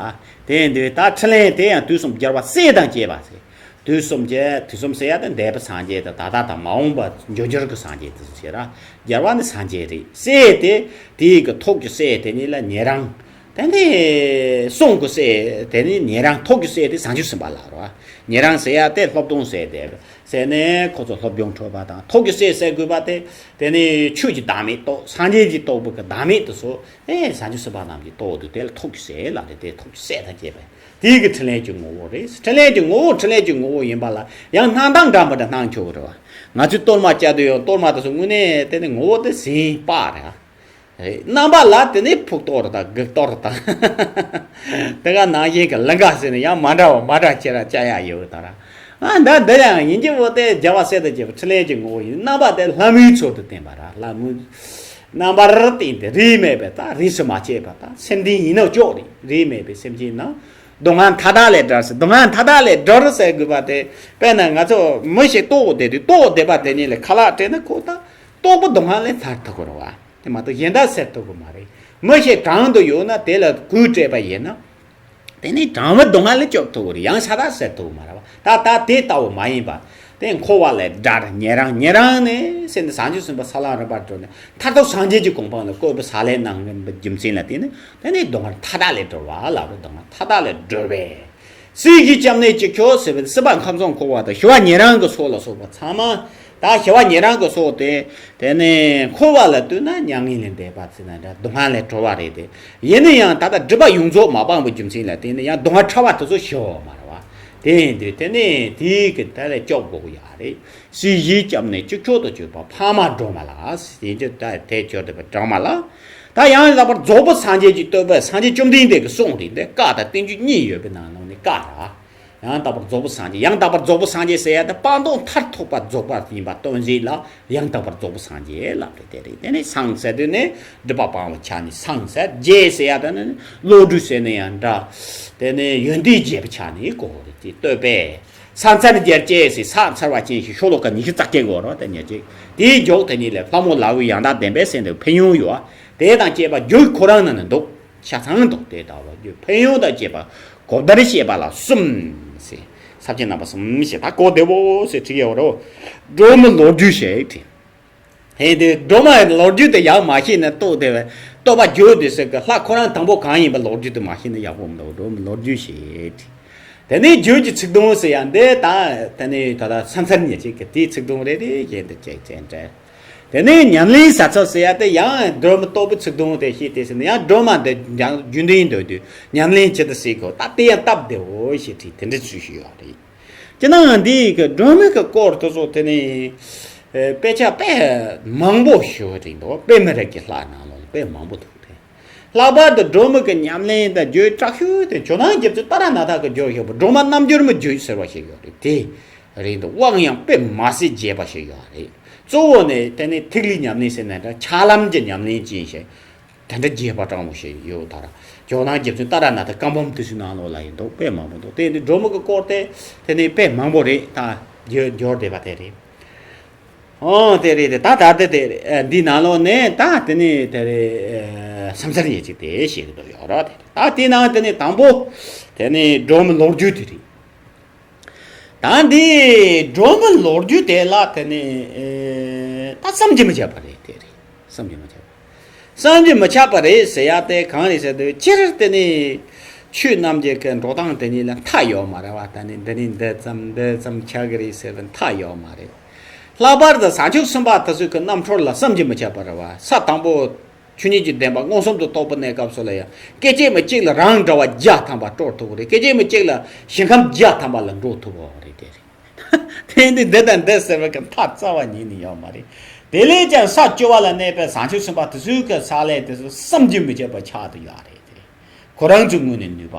དེ་ཡིན་དུས་ད་འཕྲིན་ལས་དེ་ཡང་དུས་གསུམ་རྒྱལ་བ་སྲས་དང་བཅས་པ་ཟེར། དུས་གསུམ་གྱི་དུས་གསུམ་ཟེར་ཡ་དེ་འདས་པའི་སངས་རྒྱས་དང་ད་ལྟ་དང་མ་འོངས་པ་འབྱུང་འགྱུར་གྱི་སངས་རྒྱས་དེ་ཚོ་བྱེད་ར། རྒྱལ་བ་ནི་སངས་རྒྱས་རེད། སྲས་དེ་དེའི་གི་ཐུགས་ཀྱི་སྲས་དེ་ཉིད་ལ་ཉན་རང་། དེ་ནས་གསུང་གི་སྲས་དེ་ནི་ཉན་རང་། ཐུགས་ཀྱི་སྲས་དེ་བྱང་ཆུབ་སེམས་དཔའ་ལ་རོ། ཉན་རང་ཟེར་ཡ་དེ་སློབ་སྟོན་ཟེར་དེ། ཟེར་ནས་ཁོ་ཚོ་སློབ་སྦྱོང་འཕྲོད་པ་དང་། ཐུགས་ཀྱི་སྲས་ཟེར་དགོས་པ་དེ་དེ་ནི་ཆོས་ཀྱི་བདག་མེད་རྟོགས། སངས་རྒྱས་ཀྱི་རྟོགས་པ་གི་བདག་མེད་དུ་སོ། ཨེ་བྱང་ཆུབ་སེམས་དཔའ་རྣམས་ཀྱི་རྟོགས་འདུག་དེ་ལ་ཐུགས་ཀྱི་སྲས་ལབ་རེད། དེ་ཐུགས་ཀྱི་སྲས་དང་བཅས་པ་དེའི་གི་འཕྲིན་ལས་ཀྱི་ངོ་བོ་རེད། འཕྲིན་ལས་ཀྱི་ངོ་བོ་འཕྲིན་ལས་ཀྱི་ངོ་བོ་ཡིན་པ་ལ་ཡང་སྣང་སྟངས་འདྲ་མི་འདྲ་སྣང་ཆོག་གི་རེད་བ། ང་ཚོས་གཏོར་མ་བཅའ་དུས་ཡང་གཏོར་མ་དེ་ཚོ་དངོས་གནས་དེ་ནི་ངོ་བོ་དེ་ཟིན་པ་རེད། རྣམ་པ་ལ་དེ་ནས་ཕུགས་གཏོར་དང་དགུག་གཏོར་དང་། དེ་ག་ནང་བཞིན་གྱི་ལིང་ག་ཟེར་ནས་ཡང་མ་འདྲ་བ་མ་འདྲ་ཁྱེད་རང་བཅའ་ཡག་ཡོད་དང་ར། ཨ་འདི་འདི་ཡང་ཡིན་གྱི་འོ་དེ་རྒྱལ་བ་སྲས་དང་བཅས་པའི་འཕྲིན་ལས་ཀྱི་ངོ་བོ་ཡིན། རྣམ་པ་དེ་ལྷ་མོའི་ཚུལ་དུ་བསྟན་པ་ར། ལྷ་མོའི་རྣམ་པར་བསྟན་ཏེ་རིས་མེད་པའི་ད་རིས་སུ་མ་ཆད་པ་དང་། སེམས་ལྡན་ཡིན་ནོ་ཅོག་རེད། རིས་མེད་པའི་སེམས་ཅན་རྣམས་སྡུག་བསྔལ་མཐའ་དག་ལས་བསྒྲལ་ཟེར། སྡུག་བསྔལ་མཐའ་དག་ལས་སྒྲོལ་ཟེར་དགོས་པ་དེ་དཔེར་ན་ང་ཚོ་མི་ཞིག་ལྟོགས་བསྡད་དུས་ལྟོགས་བསྡད་པ་དེ་ཉིད་ལ་ཁ་ལག་སྤྲད་ན་ཁོ་ད་ལྟོགས་པ་སྡུག་བསྔལ་ལས་ཐར་ཐུབ་ཀྱི་རེད་བ། དེ་མ་གཏོགས་གཞན་དག་སེལ་ཐུབ་ཀྱི་མ་རེད། མི་ཞིག་གྲང་དུ་ཡོད་ན་དེ་ལ་གོས་སྤྲད་པ་ཡིན་ན། དེ་ནི་གྲང་བའི་སྡུག་བསྔལ་ལས་སྐྱོབ་ཐུབ་ཀྱི་རེད། ཡང་ཤ་སྟག་སེལ་ཐུབ་ཀྱི་མ་རེད་བ། ད་ལྟ་དེ་ལྟ་བུ་མ་ཡིན་པ། དེ་འཁོར་བ་ལས་བསྒྲལ། ཉན་རང་། ཉན་རང་ནི་སེམས་ནི་བྱང་ཆུབ་སེམས་དཔའ་ས་ལམ་རིམ་པར་གྲོལ་ནས་མཐར་ཐུག་སངས་རྒྱས་ཀྱི་གོ་འཕང་ལ་བཀོད་པའི་ས་ལས་གནང་གི་རྒྱུ་མཚན་ལ་བརྟེན་ནས་དེ་ནི་སྡུག་བསྔལ་མཐའ་དག་ལས་སྒྲོལ་བ་ལབ་རེད། སྡུག་བསྔལ་མཐའ་དག་ལས་སྒྲོལ་བས། སྲིད་ཞིའི་སྐྱབས་གནས་གཅིག་མཆོག་ཟེར་བའི་སྲིད་པ་ཁམས་གསུམ་འཁོར་བ་དང་ཞི་བ་ཉན་རང་གི་ཚོགས་ལ་སོགས་པ་ཚང་མ། ད་ཞི་བ་ཉན་རང་གི་ཚོགས་དེ་དེ་ནས་འཁོར་བ་ལ་ལྟོས་ན་མྱ་ངན་ལས་འདས་པ་ཟེར་ན་འདྲ་སྡུག་བསྔལ་ལས་གྲོལ་བ་རེད་དེ། ཡིན་ན་ཡང་ད་ལྟ་སྒྲིབ་པ་ཡོངས་རྫོགས་མ་སྤངས་པའི་རྒྱུ་མཚན་ལ་བརྟེན་ནས་ཡང་སྡུག་བསྔལ་ཕྲ་བ་དེ་ཚོ་ཞི་བ་མ་རེད་བ། དེ་ཡིན་དུས་དེ་ནས་དེའི་གི་ད་ལས་སྐྱོབ་དགོས་ཀྱི་ཡོད་རེད། སྲིད་ཞིའི་སྐྱབས་གནས་གཅིག་མཆོག་ཏུ་གྱུར་པ་འཕགས་མ་སྒྲོལ་མ་ལ་ཟེར་གྱི་ད་དེ་གྱུར་ཏེ་པའི་སྒྲོལ་མ་ལ། ད་ཡང་དག་པར་རྫོགས་པའི་སངས་རྒྱས་ཀྱི་བསྟོད་པ། སངས་རྒྱས་བཅོམ་ལྡན་འདས་ཀྱི་གསུང་རེད། འདི་བཀའ་དང་བསྟན་བཅོས་གཉིས་ཡོད་པའི་ནང་ནང་ནས་བཀའ་ར། ཡང་དག་པར་རྫོགས་པའི་སངས་རྒྱས། ཡང་དག་པར་རྫོགས་པའི་སངས་རྒྱས་ཟེར་ཡ་དེ་སྤངས་རྟོགས་མཐར་ཐུག་པ་རྫོགས་པ་ཡིན་པ་སྟོན་བྱེད་ལ་ཡང་དག་པར་རྫོགས་པའི་སངས་རྒྱས་ལབ་རེད། དེ་རེད། དེ་ནས་སངས་ཟེར་དུས་ནི་སྒྲིབ་པ་སྤངས་པའི་ཆ་ནས་སངས་ཟེར། རྒྱས་ཟེར་ཡ་དེ་ནི་བློ་གྲོས་ཟེར་ན་ཡང་འདྲ། དེ་ནི་ཡོན་ཏན་རྒྱས་པའི་ཆ་ནས་གོ་རེད། དེ་བསྟོད་པས། ས་མཚར་རྒྱལ་སྐྱེས་ཟེར། ས་མཚར་བ་ཅན་ཞིག་ཤོ་ལོ་ཀ་ཉི་ཤུ་རྩ་བརྒྱད་གོ་རོ། དེ་ཉེར་གཅིག་དེའི་མཇུག་དེ་ཉིད་ལས་ལྷ་མོ་ལ་འོད་ཡང་དག་ལྡན་པས་ཟེར་འདུག་ཕན་ཡོན་ཡོད། དེ་དང་བཅས་པ་རྒྱུད་ཁོ་རང་ནང་ན་འདུག་ཆ་ཚང་འདུག་དེ་ལྟ་བུ་རྒྱུད་ཕན་ཡོན་དང་བཅས་པ་གོ་བརྡར་བཤད་པ་ལ་གསུམ་ཟེར། ས་བཅད་རྣམ་པ་གསུམ་ཞེས་ད་གོ་བདེ་བོ་ཟེར་བྲིས་ཡོད་རོ། སྒྲོལ་མའི་ལོ་རྒྱུས་ཞེས་བྲིས། ཧེ་དེ་སྒྲོལ་མའི་ལོ་རྒྱུས་དེ་ཡང་མ་ཤེས་ན་ལྟོས་དེ་བས་བསྟོད་པ་རྒྱུད་དེ་ཟེར་གི་ལྷ་ཁོ་རང་དང་པོ་གང་ཡིན་པའི་ལོ་རྒྱུས་དེ་མ་ཤེས་ན་ཡག་པོ་མི་འདུག་སྒྲོལ་མའི་ལོ་རྒྱུས་ཞེས་བྲིས། དེ་ནས་རྒྱུད་ཀྱི་ཚིག་དོན་ཟེར་ཡ་འདི་ད་དེ་ནས་ད་ལྟ་ས་མཚར་ཉེར་གཅིག་གི་དེའི་ཚིག་དོན་རེ་རེ་བཞིན་དུ་བྱས་བྱས་འདྲ། དེ་ནས་ཉམས་ལེན་བྱ་ཚུལ་ཟེར་ཡ་དེ་ཡང་སྒྲོལ་མ་བསྟོད་པའི་ཚིག་དོན་དེ་ཤེས་ཏེ་ཟེར་ན་ཡང་སྒྲོལ་མ་འདི་ཡང་རྒྱུན་ལྡན་འདོད་དུས་ཉམས་ལེན་ཇི་ལྟར་བྱེད་དགོས་ད་དེ་ཡང་སྟབས་བདེ་བོ་ཞེས་བྲིས་དེ་འདྲ་ཚུལ་ཞིག་ཡོད་རེད། ཅི་ནའང་འདི་གི་སྒྲོལ་མའི་གི་སྐོར་དེ་ཚོ་དེ་ནི་ཨེ་དཔེ་ཆ་དཔེ་མང་པོ་ཞིག་རེད་འདུག་དཔེ་མི་རིགས་ཀྱི་ལྷ་ནང་ལོགས་ལ་དཔེ་མང་པོ་འདུག་དེ། ལྷག་པར་དུ་སྒྲོལ་མ་གི་ཉམས་ལེན་དང་རྒྱུད་དྲག་ཤོས་དེ་ཇོ་ནང་རྒྱལ་པོ་ཏཱ་ར་ནཱ་ཐ་གིས་བརྗོད་བཞག་པ་སྒྲོལ་མ་རྣལ་འབྱོར་མའི་རྒྱུད་ཟེར་བ་ཞིག་ཡོད་རེད། དེ་རེད་འདུག་དབང་ཡང་དཔེ་མ་སྲིད་རྒྱས་པ་ཞིག་ཡོད་རེད། གཙོ་བོ་ནི་དེ་ནི་ཐིག་ལེའི་ཉམས་ལེན་ཟེར་ན་འདྲ་ཕྱག་ལམ་གྱི་ཉམས་ལེན་ཅན་ཞིག་དེ་འདྲ་རྒྱས་པ་དྲང་མོ་ཞིག་ཡོད་དར། ཇོ་ནང་རྒྱལ་པོ་ཏཱ་ར་ནཱ་ཐ་བཀའ་འབུམ་དེ་ཚོའི་ནང་ལོགས་ལ་ཡིན་འདུག་དཔེ་མང་པོ་འདུག་དེ་ནི་སྒྲོལ་མ་གི་སྐོར་དེ་དེ་ནི་དཔེ་མང་པོ་རེད། ད་འགྱུར་འགྱུར་བསྡད་པ་དེ་རེད། ཨོ་དེ་རེད་དེ། ད་ད་དེ་དེ་རེད། འདི་ནང་ལོགས་ནས་ད་དེ་ནི་དེ་རེད། ས་མཚར་ཉེར་གཅིག་དེ་ཞེས་འདུག་ཡོད་ར། དེ་རེད། ད་དེ་ནང་དེ་ནི་དང་པོ་དེ་ནི་སྒྲོལ་མའི་ལོ་རྒྱུས་དེ་རེད། ད་འདི་སྒྲོལ་མའི་ལོ་རྒྱུས་དེ་ལ་དེ་ནི་ད་བསམ་གྱིས་མི་ཁྱབ་པ་རེད། དེ་རེད། བསམ་གྱིས་མི་ཁྱབ་པ། བསམ་གྱིས་མི་ཁྱབ་པ་རེད་ཟེར་ཡ་དེ་གང་རེད་ཟེར་དུས་སྤྱིར་དེ་ནི་ཆོས་རྣམས་ཀྱི་གི་འགྲོ་སྟངས་དེ་ཉིད་ལ་མཐའ་ཡོད་མ་རེད་བ། ད་ནི་འདི་ནི་འདི་ཙམ་འདི་ཙམ་ཆགས་ཀྱི་རེད་ཟེར་བའི་མཐའ་ཡོད་མ་རེད། ལྷག་པར་དུ་བྱང་ཆུབ་སེམས་དཔའ་དེ་ཚོའི་གི་རྣམ་འཕྲུལ་ལ་བསམ་གྱིས་མི་ཁྱབ་པ་རེད་བ། ས་དང་པོ་ཆོས་ཉིད་ཀྱི་བདེན་པ་མངོན་སུམ་དུ་རྟོགས་པའི་གནས་སྐབས་སུ་ལ་ཡང་སྐད་ཅིག་མ་གཅིག་ལ་རང་འདྲ་བ་བརྒྱ་ཐམ་པ་སྤྲོར་ཐུབ་པ་རེད། སྐད་ཅིག་མ་གཅིག་ལ་ཞིང་ཁམས་བརྒྱ་ཐམ་པ་ལ་འགྲོ་ཐུབ་པ་རེད། དེ་རེད། དེ་འདི་འདི་དང་འདི་ཟེར་བའི་གི་མཐའ་རྩ་བ་ཉིད་ནས་ཡོད་མ་རེད། དེ་ལས་ཀྱང་ས་བཅུ་པ་ལ་གནས་པའི་བྱང་ཆུབ་སེམས་དཔའ་དེ་ཚོའི་གི་ས་ལས་དེ་ཚོ་བསམ་གྱིས་མི་ཁྱབ་པ་ཆགས་དུ་ཡོད་རེད། དེ་རེད། ཁོ་རང་ཚོའི་ངོས་ནས་ནུས་པ།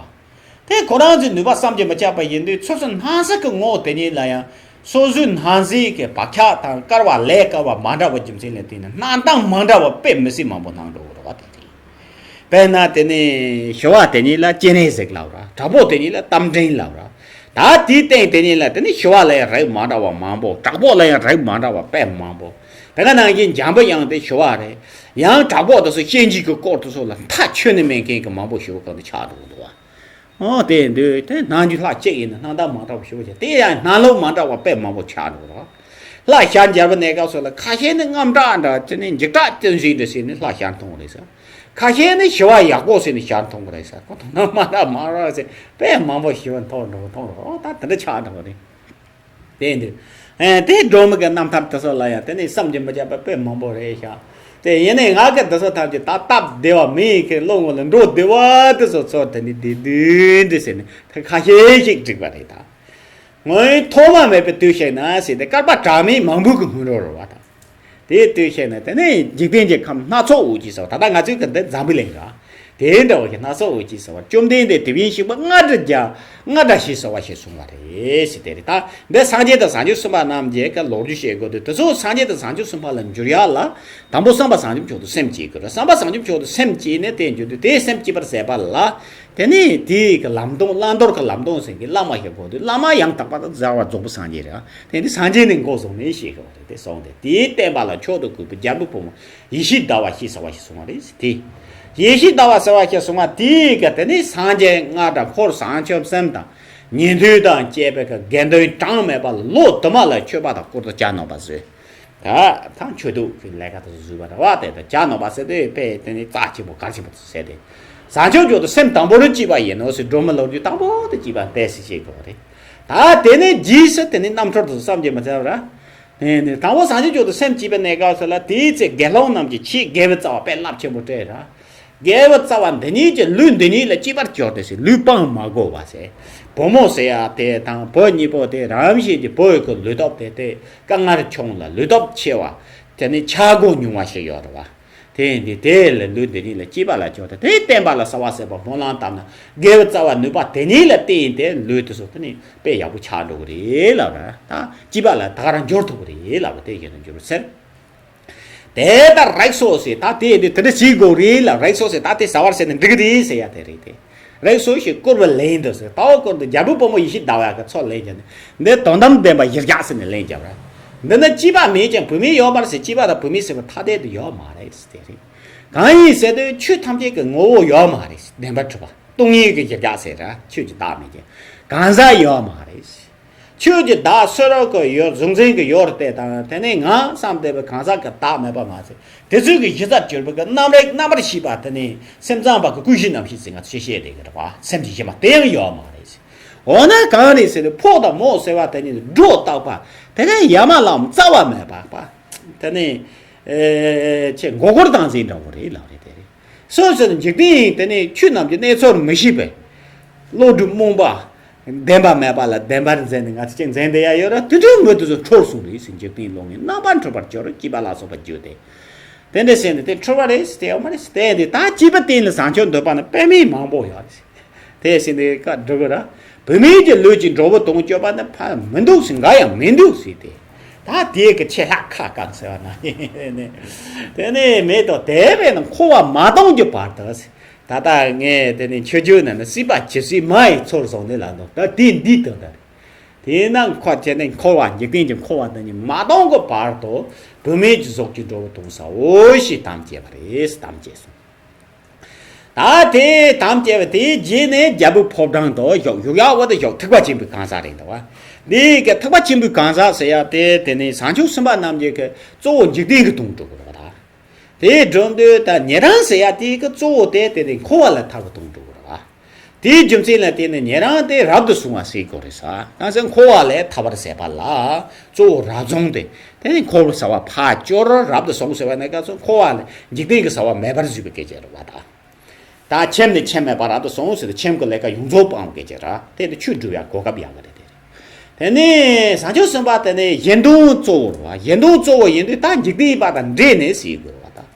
ཁོ་རང་ཚོའི་ནུས་པ་བསམ་གྱིས་མི་ཁྱབ་པ་ཡིན་དུས། སོ་སོའི་སྣང་སྲིད་ཀྱི་ངོ་བོ་དེ་ཉིད་ལ་ཡང་སོ་སོའི་སྣང་སྲིད་ཀྱི་བག་ཆགས་དང་སྐལ་བ་ལས་སྐལ་བ་མ་འདྲ་བ་རྒྱུ་མཚན་ལ་བརྟེན་ནས་སྣང་སྟངས་མ་འདྲ་བ་དཔེ་མི་སྲིད་མང་པོ་སྣང་འགྲོ་གི་རེད་བ། དེ་རེད། དཔེར་ན་དེ་ནི་ཞི་བ་དེ་ཉིད་ལ་སྤྱན་རས་གཟིགས་ལབ་ར། དྲག་པོ་དེ་ཉིད་ལ་རྟ་མགྲིན་ལབ་ར། ད་དེའི་སྟེང་དེ་ཉིད་ལ་དེ་ནི་ཞི་བ་ལ་ཡང་རིགས་མ་འདྲ་བ་མང་པོ། དྲག་པོ་ལ་ཡང་རིགས་མ་འདྲ་བ་དཔེ་མང་པོ། དེ་ག་ནང་བཞིན་འཇམ་པའི་དབྱངས་དེ་ཞི་བ་རེད། ཡང་དྲག་པོ་དེ་ཚོ་སྤྱན་རས་གཟིགས་ཀྱི་སྐོར་དེ་ཚོ་ལ་མཐའ་ཆོད་ནི་མེད་མཁན་གྱི་མང་པོ་ཞིག་གང་དུ་ཆགས་འགྲོ་གི་འདུག་བ། ཨོ་དེ་འདུག་དེ་སྣང་རྒྱུ་ལྷག་གཅིག་ཡིན་ན་སྣང་སྟངས་མ་འདྲ་བ་ཞིག་བྱས། དེ་ཡང་སྣང་ལུགས་མ་འདྲ་བ་དཔེ་མང་པོ་ཆགས་འགྲོ་གི་རེད། ལྷ་ཞལ་མཇལ་བའི་གནས་སྐབས་སུ་ལ་ཁ་ཤས་ནི་རྔམ་སྐྲག་འདྲ། དེ་ནི་འཇིགས་སྐྲག་ཅན་ཞིག་འདྲ་ཟེར་ནས་ལྷ་ཞལ་མཐོང་བ་རེད་ཟེར། ཁ་ཤས་ནི་ཞི་བ་ཡག་པོ་ཟེར་ནས་ཞལ་མཐོང་བ་རེད་ཟེར། ཁོ་དོ་སྣང་མ་འདྲ་མ་འདྲ་ཟེར་དཔེ་མང་པོ་ཞི་བ་མཐོང་འགྲོ་མཐོང་འགྲོ། ཨོ་ད་དེ་འདྲ་ཆགས་འགྲོ་བ་རེད། དེ་འདུག་ཨེ་དེ་སྒྲོལ་མ་གི་རྣམ་ཐར་དེ་ཚོ་ལ་ཡང་དེ་ནི་བསམ་གྱིས་མི་ཁྱབ་པ་དཔེ་མང་པོ་རེད་ཤག་དེ་ཡིན་ནའི་ང་གི་དེ་ཚོ་ཐམས་ཅད་ད་སྟབས་བདེ་བ་མི་ཡི་གི་བློ་ངོ་ལ་འགྲོ་བདེ་བ་དེ་ཚོ་ཚོར་དེ་ནི་བདེ་བདེ་འདི་ཟེར་ནས་དེ་ཁ་ཤས་ཤིག་བསྒྲིགས་པ་རེད་ད། སྔོན་ཐོག་མ་མེད་པའི་དུས་ཤིག་ན་ཟེར་ཏེ་བསྐལ་པ་གྲངས་མེད་མང་པོའི་གི་སྔོན་རོལ་རེད་བ་ད། དེའི་དུས་ཤིག་ན་དེ་ནས་འཇིག་རྟེན་གྱི་ཁམས་སྣ་ཚོགས་འོད་ཀྱིས་གསལ་བ། ད་ལྟ་ང་ཚོའི་གི་འདི་འཛམ་བུའི་གླིང་ར། དེ་འདྲ་བ་ཞིག་སྣ་ཚོགས་འོད་ཀྱིས་གསལ་བ། བཅོམ་ལྡན་འདས་དེ་བཞིན་གཤེགས་པ་རྔ་སྒྲ་རྒྱ་རྔ་སྒྲ་ཞེས་གསོལ་བ་ཞེས་གསུངས་པ་རེད་ཟེར་དེ་རེད་ད། འདི་སངས་རྒྱས་དང་བྱང་ཆུབ་སེམས་དཔའ་རྣམས་ཀྱི་གི་ལོ་རྒྱུས་བཤད་དགོས་དུས། དེ་ཚོ་སངས་རྒྱས་དང་བྱང་ཆུབ་སེམས་དཔའ་ལ་འགྱུར་ཡག་ལ་དང་པོ་བསམ་པ་བྱང་ཆུབ་མཆོག་ཏུ་སེམས་བསྐྱེད་དགོས་རེད། བསམ་པ་བྱང་ཆུབ་མཆོག་ཏུ་སེམས་བསྐྱེད་ནས་དེ་འགྱུར་དུས། དེའི་སེམས་བསྐྱེད་པར་ཟད་པ་ལ། དེ་ནས་དེའི་གི་ལམ་སྟོན། བླང་དོར་གྱི་ལམ་སྟོན་ཟེར་གྱི་བླ་མ་ཞིག་དགོས་དུས། བླ་མ་ཡང་དག་པར་རྫོགས་པའི་སངས་རྒྱས་རེད། དེ་ནི་སངས་རྒྱས་ནས་འགོ་བཟུང་ནས་ཞེས་གོ་རེད། དེ་སོང་སྟེ་དེའི་བསྟན་པ་ལ་མཆོག་ཏུ་གུས་པའི་རྒྱལ་པོའི་བུ་མོ་ཡེ་ཤེས་ཟླ་བ་ཞེས་ཟེར་བ་ཞིག་གསུངས་པ་རེད། དེ་ཡེ་ཤེས་ཟླ་བ་ཟེར་བ་ཞིག་གསུངས་པ་དེའི་གི་དེ་ནི་སངས་རྒྱས་རྔ་སྒྲ་འཁོར་བྱང་ཆུབ་སེམས་དང་ཉན་ཐོས་དང་བཅས་པའི་གི་དགེ་འདུན་གྲངས་མེད་པ་ལོ་དུ་མ་ལ་མཆོད་པ་དང་བཀུར་སྟི་བྱ་ནོག་པ་བཟོས། ད་ཐང་ཆོས་དུག་གི་ལས་ཀ་དེ་ཚོ་བཟོས་པ་རེད་བ། དེ་ད་བྱ་ནོག་པ་ཟེར་དུས་དཔེ་དེ་ནི་རྩ་ཆེན་པོ་གལ་ཆེན་པོ་དེ་ཟེར་ཏེ། བྱང་ཆུབ་མཆོག་ཏུ་སེམས་དང་པོར་བསྐྱེད་པ་ཡིན་ནོ་ཟེར། སྒྲོལ་མ་ལོ་རྒྱུས་དང་པོ་དེ་བསྐྱེད་པ་དེ་ཟེར་བཤད་དགོས་རེད། ད་དེ་ནས་རྗེས་སུ་དེ་ནི་རྣམ་འཕྲུལ་དུ་བསམ་གྱིས་མི་ཁྱབ་ར། དེ་ནི་དང་པོ་བྱང་ཆུབ་མཆོག་ཏུ་སེམས་བསྐྱེད་པའི་གནས་སྐབས་སུ་ལ་དེའི་ཚེ་དགེ་སློང་རྣམས་ཀྱི་ཆེས་དགེ་བའི་རྩ་བ་དཔེ་རླབས་ཆེན་པོ་སྤྲད་ར། དགེ་བའི་རྩ་བ་འདི་ཉིད་ཀྱིས་ལུས་འདི་ཉིད་ལ་སྐྱིད་པར་གྱུར་ཏེ་ཟེར། ལུས་སྤང་མ་དགོས་པ་ཟེར། བུ་མོ་ཟེར་ཡ་དེ་དང་བུ་གཉིས་པོ་དེ་རང་བཞིན་གྱིས་བུ་ཡི་གི་ལུས་སྟོབས་དེ་དེ་དཀའ་ངལ་ཆུང་ལ་ལུས་སྟོབས་ཆེ་བ། དེ་ནི་ཆག་སྒོ་ཉུང་བ་ཞིག་ཡོད་རེད་བ། དེ་ཡིན་དུས་དེ་ལ་ལུས་འདི་ཉིད་ལ་སྐྱིད་པ་ལ་གྱུར་ཏེ། དེའི་བསྟན་པ་ལ་གསོལ་བ་བསྩལ་བ་སྨོན་ལམ་བཏབ་ན་དགེ་བའི་རྩ་བ་ནུས་པ་དེ་ཉིད་ལ་བརྟེན་ཏེ་ལུས་དེ་ཚོ་དེ་ནི་དཔེ་ཡག་པོ་ཆགས་འགྲོ་གི་རེད་ལབ་ར། ད་སྐྱིད་པ་ལ་ད་ག་རང་འགྱུར་ཐུབ་ཀྱི་རེད་ལབ་ར། དེ་བཞིན་དུ་འགྱུར་ཟེར། དེ་ལྟར་རིགས་སོ་ཞེས། ད་དེ་ཡིན་དུས་དེ་འདྲ་བྱེད་དགོས་རེད་ལ། རིགས་སོ་ཞེས་ད་དེ་ཟ་བར་ཟེར་ནས་འགྲིག་གི་རེད་ཟེར་ཡ་དེ་རེད་དེ། རིགས་སོ་ཞེས་བསྐུར་བའི་ལན་དུ་ཟེར། ད་འོ་བསྐུར་དུས་རྒྱལ་པོའི་བུ་མོ་ཡེ་ཤེས་ཟླ་བ་གི་ཚོགས་ལེན་བྱས་ནས། འདི་དོན་དམ་བདེན་པ་གཞིར་བཞག་ཟེར་ནས་ལན་བརྒྱབ་ར། འདི་ནི་སྐྱེས་པ་མེད་ཀྱང་བུད་མེད་ཡོད་པར་ཟེར། སྐྱེས་པ་དང་བུད་མེད་ཟེར་བ་ཐ་དད་དུ་ཡོད་མ་རེད་ཟེར་དེ་རེད། གང་ཡིན་ཟེར་དུས་ཆོས་ཐམས་ཅད་ཀྱི་ངོ་བོ་ཡོད་མ་རེད། བདེན་པར་གྲུབ་པ་སྟོང་ཉིད་ཀྱི་གཞིར་བཞག་ཟེར་ར། ཆོས་ཀྱི་བདག་མེད་ཀྱང་གང་ཟག་ཡོད་མ་རེད། ཆོས་ཀྱི་བདག་སུ་རུ་གི་ཡོད། གཟུང་འཛིན་གྱི་ཡོད་རེད་དེ་དང་། དེ་ནས་ང་བསམ་བསྡད་པའི་གང་ཟག་གི་བདག་མེད་པ་མ་ཟད། དེ་ཚོའི་གི་གཞི་རྩར་གྱུར་པའི་གི་རྣམ་རིག་རྣམ་པར་ཤེས་པ་དེ་ནི་སེམས་ཙམ་པ་གི་ཀུན་གཞི་རྣམ་ཤེས་ཟེར་ང་ཚོས་བཤད་བསྡད་ཀྱི་རེད་བ། སེམས་ཀྱི་གཞི་མ་དེ་ཡང་ཡོད་མ་རེད། འོ་ན་གང་རེད་ཟེར་ན། ཕོ་དང་མོ་ཟེར་བ་དེ་གཉིས་སྒྲོ་བཏགས་པ་དེ་ག་ཡ་མ་ལའམ་རྩ་བ་མེད་པ་པ། དེ་ནི་ཨེ་ཆེ་མགོ་སྐོར་བཏང་ཟིན་འདྲ་བོ་རེད་ལབ་རེད། དེ་རེད། སོ་སོ་ནི་འཇིག་རྟེན་དེ་ནི་ཆོས་རྣམས་ཀྱི་གནས་ཚུལ་མི་ཤེས་པའི་བློ་གྲོས་རྨོངས་པ། བདེན་པ་མེད་པ་ལ་བདེན་པར་འཛིན་ནས་ང་ཚོ་ཅིག་འཛིན་བསྡད་ཡ་ཡོད་ར། དེ་དུས་མི་དེ་ཚོ་འཁྲུལ་སོང་རེད་ཟེར། འཇིག་རྟེན་ཀློང་ངེ་རྣམ་པར་འཁྲུལ་པར་གྱུར། སྐྱིད་པ་ལ་སོགས་པ་བརྗོད་དེ། དེ་འདྲ་བྱས་ནས་དེ་འཁྲུལ་པ་རེད་ཟེར། དེ་ཡོད་མ་རེད་ཟེར། དེ་འདི་ད་སྐྱིད་པ་སྟེང་ལ་བཟང་སྤྱོད་འདོད་པ་ནི་དཔེ་མེད་མང་པོ་ཡོད་རེད་ཟེར། དེ་བཞིན་དེ་བཀའ་སྒྲུབ་པ་ར། བུད་མེད་ཀྱི་ལུས་ཀྱི་འགྲོ་བ་དོན་སྤྱོད་པ་ནི་ཕ་མི་འདུག་ཟེར། འགའ་ཡང་མི་འདུག་ཟེར་ཏེ། ད་དེ་གི་ཆེ་ལྷག་ཁ་བསྐང་ཟེར་བ་ན་ནི། དེ་ནི་མེད་དོ། དེ་བས་ན་འཁོར་བ་མ་སྟོངས་ཀྱི་བར་དུ་ཟེར། ད་ལྟ་ངས་དེ་ནི་མཆོད་བརྗོད་ནང་ན་སྲིད་པ་ཇི་སྲིད་མ་ཡི་ཚུལ་བཟུང་ནས་ལ་འདུག་ད་དེ་འདི་དོན་དག་རེད། དེས་ན་འཁོར་བ་དེ་ནི་འཁོར་བ་འཇིག་རྟེན་གྱི་འཁོར་བ་འདི་ནི་མ་སྟོངས་ཀྱི་བར་དུ་བུད་མེད་ཀྱི་གཟུགས་ཀྱི་འགྲོ་བ་དོན་ཟའོ་ཞེས་དམ་བཅས་པ་རེད། དམ་བཅས་སོ། ད་དེ་དམ་བཅས་པ་དེའི་རྗེས་ནས་རྒྱལ་པོའི་ཕོ་བྲང་དུ་བཞུགས། བཞུགས་ཡག་བ་དེ་བཞུགས། ཐེག་པ་ཆེན་པོའི་གང་ཟག་རེད་འདུག་བ། འདི་གི་ཐེག་པ་ཆེན་པོའི་གང་ཟག་ཟེར་ཡ་དེ་དེ་ནི་བྱང་ཆུབ་སེམས་དཔའ་རྣམས་ཀྱི་གི་གཙོ་བོ་འཇིག་རྟེན་གྱི་དོན་སྒྲུབ་དགོས་རེད་བ། དེ་སྒྲུབ་དུས་ད་ཉན་རང་ཟེར་ཡ་དེ་གི་གཙོ་བོ་དེ་དེ་ནི་འཁོར་བ་ལས་ཐར་བའི་དོན་སྒྲུབ་དགོས་རེད་བ། དེའི་རྒྱུ་མཚན་ལ་བརྟེན་ནས་ཉན་རང་དེ་རབ་ཏུ་བྱུང་བ་ཟེར་དགོས་རེད་ས། གང་ཟེར་འཁོར་བ་ལས་ཐར་བར་མཛད་པ་ལ་གཙོ་བོ་རབ་བྱུང་སྟེ། དེ་ནི་འཁོར་བའི་ས་བ་ཕར་སྐྱོར། རབ་ཏུ་བྱུང་ཟེར་བ་ནི་ག་ཚོད་འཁོར་བ་ལས་འཇིག་རྟེན་གྱི་ས་བ་མེད་པར་བཟོས་པའི་སྐད་ཆ་རེད་བ་ད། ད་ཁྱིམ་ནས་ཁྱིམ་མེད་པར་རབ་ཏུ་བྱུང་ཟེར་ཏེ་ཁྱིམ་གྱི་ལས་ཀ་ཡོངས་རྫོགས་སྤངས་པའི་སྐད་ཆ་རེད། དེ་ནི་ཆོས་སྒྲུབ་ཡ་གོ་སྐབས་ཡག་གི་རེད་དེ། དེ་ནས་བྱང་ཆུབ་སེམས་དཔའ་དེ་ནི་གཞན་དོན་གཙོ་བོ་རེད་བ། གཞན་དོན་གཙོ་བོ་ཡིན་དུས་ད་འཇིག་རྟེན་པ་དང་འདྲེས་ནས་ཟེར་དགོས་རེད་བ་ད།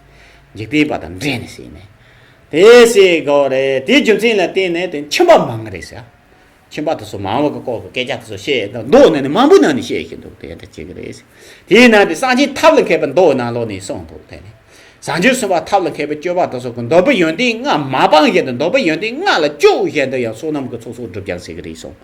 འཇིག་རྟེན་པ་དང་འདྲེས་ནས་ཟེར་ནས། དེ་ཟེར་དགོས་རེད། དེའི་རྒྱུ་མཚན་ལ་བརྟེན་ནས་དེ་ཁྱིམ་པ་མང་གི་རེད་ཟེར། ཁྱིམ་པ་དེ་ཚོ་མང་བོ་གི་སྐོར་གྱི་སྐད་ཆ་དེ་ཚོ་བཤད། མདོ་ནང་ནས་མང་པོའི་ནང་ནས་བཤད་བཞིན་འདུག་དེ་འདྲ་བྱེད་ཀྱི་རེད་ཟེར། དེའི་ནང་དེ་སངས་རྒྱས་ཐབས་ལ་མཁས་པའི་མདོ་ནང་ལོགས་ནས་གསུངས་འདུག་དེ་ནི་བྱང་ཆུབ་སེམས་དཔའ་ཐབས་ལ་མཁས་པའི་སྤྱོད་པ་དེ་ཚོ་གི་འདོད་པའི་ཡོན་ཏན་ལྔ་མ་སྤངས་བཞིན་དུ། འདོད་པའི་ཡོན་ཏན་ལྔ་ལ་སྤྱོད་བཞིན་དུ་ཡང་བསོད་ནམས་ཀྱི་ཚོགས་གསོག་སྒྲུབ་ཀྱང་སྲིད་ཀྱི་རེད་གསུངས།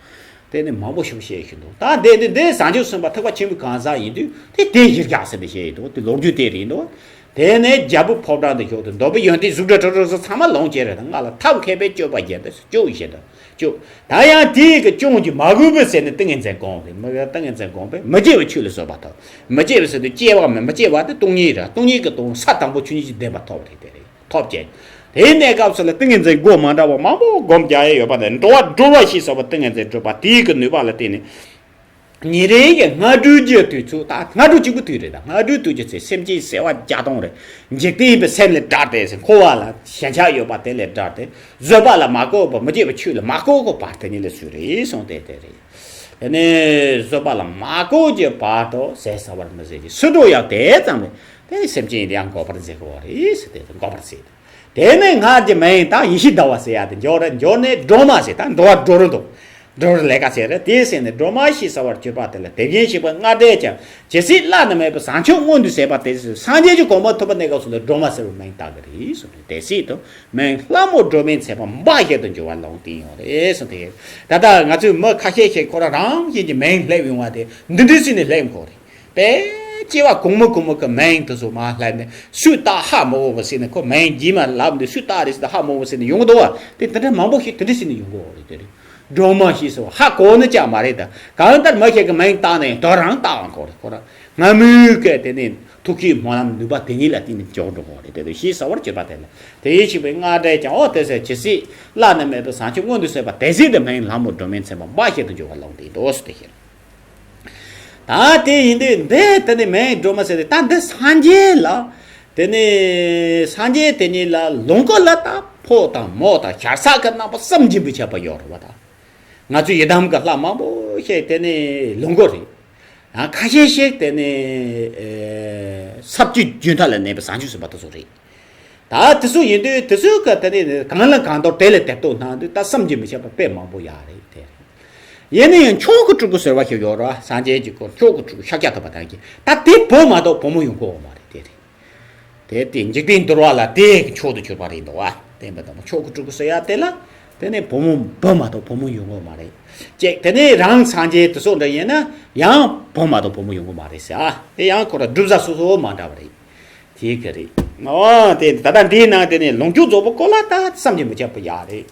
དེ་ནི་མང་པོ་ཞིག་བཤད་བཞིན་འདུག་ད་དེ་འདི་འདི་བྱང་ཆུབ་སེམས་དཔའ་ཐེག་པ་ཆེན་པོའི་གང་ཟག་ཡིན་དུས་དེ་དེ་གཞིར་བཞག་ཟེར་ནས་བཤད་ཡོད་འདུག་དེ་ལོ་རྒྱུས་དེ་རེད་འདུག་དེ་ནས་རྒྱལ་པོའི་ཕོ་བྲང་དུ་བཞུགས་ཏེ་འདོད་པའི་ཡོན་ཏན་གཟུགས་སྒྲ་དྲི་རོ་རོ་ཚང་མ་ལོངས་སྤྱད་རེད། ད་ང་ལ་ཐབས་མཁས་པའི་སྤྱོད་པ་བརྒྱད་དུ་སྤྱོད་བཞིན་དུ་སྤྱོད། ད་ཡང་དེའི་གི་སྐྱོན་གྱིས་མ་གོས་པའི་ཟེར་ནས་ཏིང་ངེ་འཛིན་བསྒོམས་རེད། མི་ལ་ཏིང་ངེ་འཛིན་བསྒོམས་པས་མི་སྐྱེ་བའི་ཆོས་ལ་བཟོད་པ་ཐོབ། མི་སྐྱེ་བའི་ཟེར་དུས་སྐྱེ་བ་མེད། མི་སྐྱེ་བ་དེ་སྟོང་ཉིད་རེད། སྟོང་ཉིད་ཀྱི་སྟོང་ས་དང་པོ་ཆོས་ཉིད་ཀྱི་བདེན་པ་ཐོབ་རེད། དེ་རེད། ཐོབ་ཅེས། དེའི་གནས་སྐབས་སུ་ལ་ཏིང་ངེ་འཛིན་སྒོ་མ་འདྲ་བ་མང་པོ་སྒོམ་རྒྱག་ཡས་ཡོད་པ་ནས་འགྲོ་བ་སྒྲོལ་བ་ཞེས་བྱ་བ་ཏིང་ངེ་འཛིན་སྒྲུབ་པ་དེའི་གི་ནུས་པ་ལ་བརྟེན་ནས། ཉིན་རེ་གི་སྔ་དྲོའི་གི་དུས་ཚོད། ད་སྔ་དྲོ་གཅིག་པུ་དུས་རེད། ད་སྔ་དྲོའི་དུས་ཀྱི་ཚེ་སེམས་ཅན་བྱེ་བ་བརྒྱ་སྟོང་རེ་འཇིག་རྟེན་པའི་སེམས་ལས་བསྒྲལ་ཏེ་ཟེར། འཁོར་བ་ལ་ཞེན་ཆགས་ཡོད་པ་དེ་ལས་བསྒྲལ་ཏེ། བཟོད་པ་ལ་མ་གོས་པ། མི་སྐྱེ་བའི་ཆོས་ལ་མ་གོས་པའི་བར་དེ་ཉིད་ལ་སུ་རེད་གསུངས་ཏེ་དེ་རེད། དེ་ནས་བཟོད་པ་ལ་མ་གོས་ཀྱི་བར་དུ་ཟད་ས་བར་མི་ཟད་ཀྱི་སུ་འགྲོ་ཡང་དེ་ཙམ་ལས་དེ་ནས་སེམས་ཅན་ཡང་འགོག་པར་མཛད་དགོས་པ་རེད་ཟེར་ཏེ་འགོག་པར་མཛད། དེ་ནས་སྔར་གྱི་མིང་དང་ཡེ་ཤེས་ཟླ་བ་ཟེར་ཡ་དེ་འབྱོར་རེ་འབྱོར་ནས་སྒྲོལ་མ་ཟེར། ད་འགྲོ་བ་སྒྲོལ་རེ་འདུག་སྒྲོལ་རེ་ལས་ཀ་ཟེར་རེ་དེ་ཟེར་ནས་སྒྲོལ་མ་ཞེས་བྱ་བར་གྱུར་པ་དེ་ལ་དེ་བཞིན་གཤེགས་པ་སྔར་འདྲ་ཀྱང་ཇི་སྲིད་བླ་ན་མེད་པའི་བྱང་ཆུབ་མངོན་དུ་བྱས་པ་དེ་སྲིད་སངས་རྒྱས་ཀྱི་གོ་འཕང་ཐོབ་པའི་གནས་སྐབས་སུ་ལ་སྒྲོལ་མ་ཟེར་བའི་མིང་བཏགས་ཀྱི་རེད་གསུངས་ནས། དེ་སྲིད་དུ་མིང་ལྷ་མོ་སྒྲོལ་མའི་མཚན་པ་འབའ་ཞིག་ཏུ་འགྱུར་བ་ལུང་བསྟན་ཡོད་རེད་གསུངས་ཏེ། ད་ལྟ་ང་ཚོའི་མི་ཁ་ཤས་ཤིག་ཁོ་རང་རང་བཞིན་གྱི་མིང་སླེབས་ཡོང་བ་དེ་འདི་འདྲ་ཟེར་ནས་སླེབས་ཁོ་རེད། དཔེ་སྐྱེ་བ་གོང་མ་གོང་མ་གི་མིང་དེ་ཚོ་མར་ལྷབ་ནས་སུས་བཏགས་ཧ་མ་གོ་བ་ཟེར་ནས། ཁོ་མིང་རྗེས་མ་ལབ་འདི་སུས་བཏགས་རེད་ཟེར་ཏེ་ཧ་མ་གོ་བ་ཟེར་ནས་ཡོང་གི་འདུག་བ། དེ་དེ་འདྲ་མང་པོ་ཞིག་དེ་འདྲ་ཟེར་ནས་ཡོང་གི་ཡོད་རེད། དེ་རེད། སྒྲོལ་མ་ཞེས་ཟེར་བ་ཧ་གོ་ནི་ཅང་མ་རེད། ད་གང་ལྟར་མི་ཞིག་གི་མིང་བཏགས་ནས་དོ་རང་བཏགས་ཁོ་རེད། ཁོ་རང་སྔ་མོའི་གི་དེ་ནས་ཐུགས་བསྐྱེད་སྨོན་ལམ་ནུས་པ་དེ་ཉིད་ལ་བརྟེན་ནས་འབྱོར་འགྲོ་གི་རེད། དེ་དུས་ཞེས་བྱ་བར་གྱུར་པ་དེ་ལ་དེ་བཞིན་གཤེགས་པའི་སྔར་འདྲ་ཀྱང་། འོ་དེ་ཟེར་ཇི་སྲིད་བླ་ན་མེད་པའི་བྱང་ཆུབ་མངོན་དུ་བྱས་པ་དེ་སྲིད་དུ་མིང་ལྷ་མོ་སྒྲོལ་མའི་མཚན་པ་འབའ་ཞིག་ཏུ་འགྱུར་བ་ལུང་བསྟན་ཏོ་ཟེར་ཏེ་བཤད། ད་དེ་ཡིན་དུས་འདི་དེ་ནི་མིང་སྒྲོལ་མ་ཟེར་ཏེ། ད་འདི་སངས་རྒྱས་ལ་དེ་ནི་སངས་རྒྱས་དེ་ཉིད་ལ་ལོངས་སྐུ་ལ་ད་ཕོ་དང་མོ་དང་ཤ་ཟ་གི་རྣམ་པ་བསམ་གྱིས་མི་ཁྱབ་པ་ཡོད་རེད་བ། ད་ང་ཚོའི་ཡི་དམ་གྱི་ལྷ་མང་པོ་ཞིག་དེ་ནི་ལོངས་སྐུ་རེད། ཡང་ཁ་ཤས་ཤིག་དེ་ནི་ས་བཅུའི་རྒྱུན་མཐའ་ལ་གནས་པའི་བྱང་ཆུབ་སེམས་དཔའ་དེ་ཚོ་རེད། ད་དེ་ཚོ་ཡིན་དུས་དེ་ཚོའི་གི་དེ་ནི་གང་ལ་གང་འདུལ་དེ་ལ་དེ་ལྟོས་གནང་དུས་ད་བསམ་གྱིས་མི་ཁྱབ་པ་དཔེ་མང་པོ་ཡོད་རེད་དེ། ཡིན་ན་ཡང་མཆོག་གི་སྤྲུལ་སྐུ་ཟེར་བ་ཞིག་ཡོད་རེད་བ། སངས་རྒྱས་ཀྱི་སྐུ་མཆོག་གི་སྤྲུལ་སྐུ་ཤཱཀྱ་ཐུབ་པ་དང་གི་ད་དེ་བུ་མ་གཏོགས་བུ་མོ་ཡོང་གི་ཡོད་མ་རེད་དེ་རེད། དེ་དེ་འཇིག་རྟེན་འདུལ་བ་ལ་དེ་གི་མཆོག་ཏུ་གྱུར་པ་རེད་འདུག་བ། བསྟན་པ་དང་མཆོག་གི་སྤྲུལ་སྐུ་ཟེར་ཡ་དེ་ལ་དེ་ནི་བུ་མོ་བུ་མ་གཏོགས་བུ་མོ་ཡོང་གི་ཡོད་མ་རེད། ཅེས་དེ་ནི་རང་སངས་རྒྱས་དེ་ཚོ་འདྲ་ཡིན་ན་ཡང་བུ་མ་གཏོགས་བུ་མོ་ཡོང་གི་ཡོད་མ་རེད་ཟེར། ཨ་དེ་ཡང་ཁོ་ར་སྒྲུབ་བྱ་སོ་སོ་མ་འདྲ་བ་རེད། དེ་ག་རེད། ཨོ་དེ་ད་ལྟ་འདིའི་ནང་དེ་ནི་ལོངས་སྤྱོད་རྫོགས་པའི་སྐོར་ལ་ད་བསམ་གྱིས་མི་ཁྱབ་པ་ཡོད་རེད།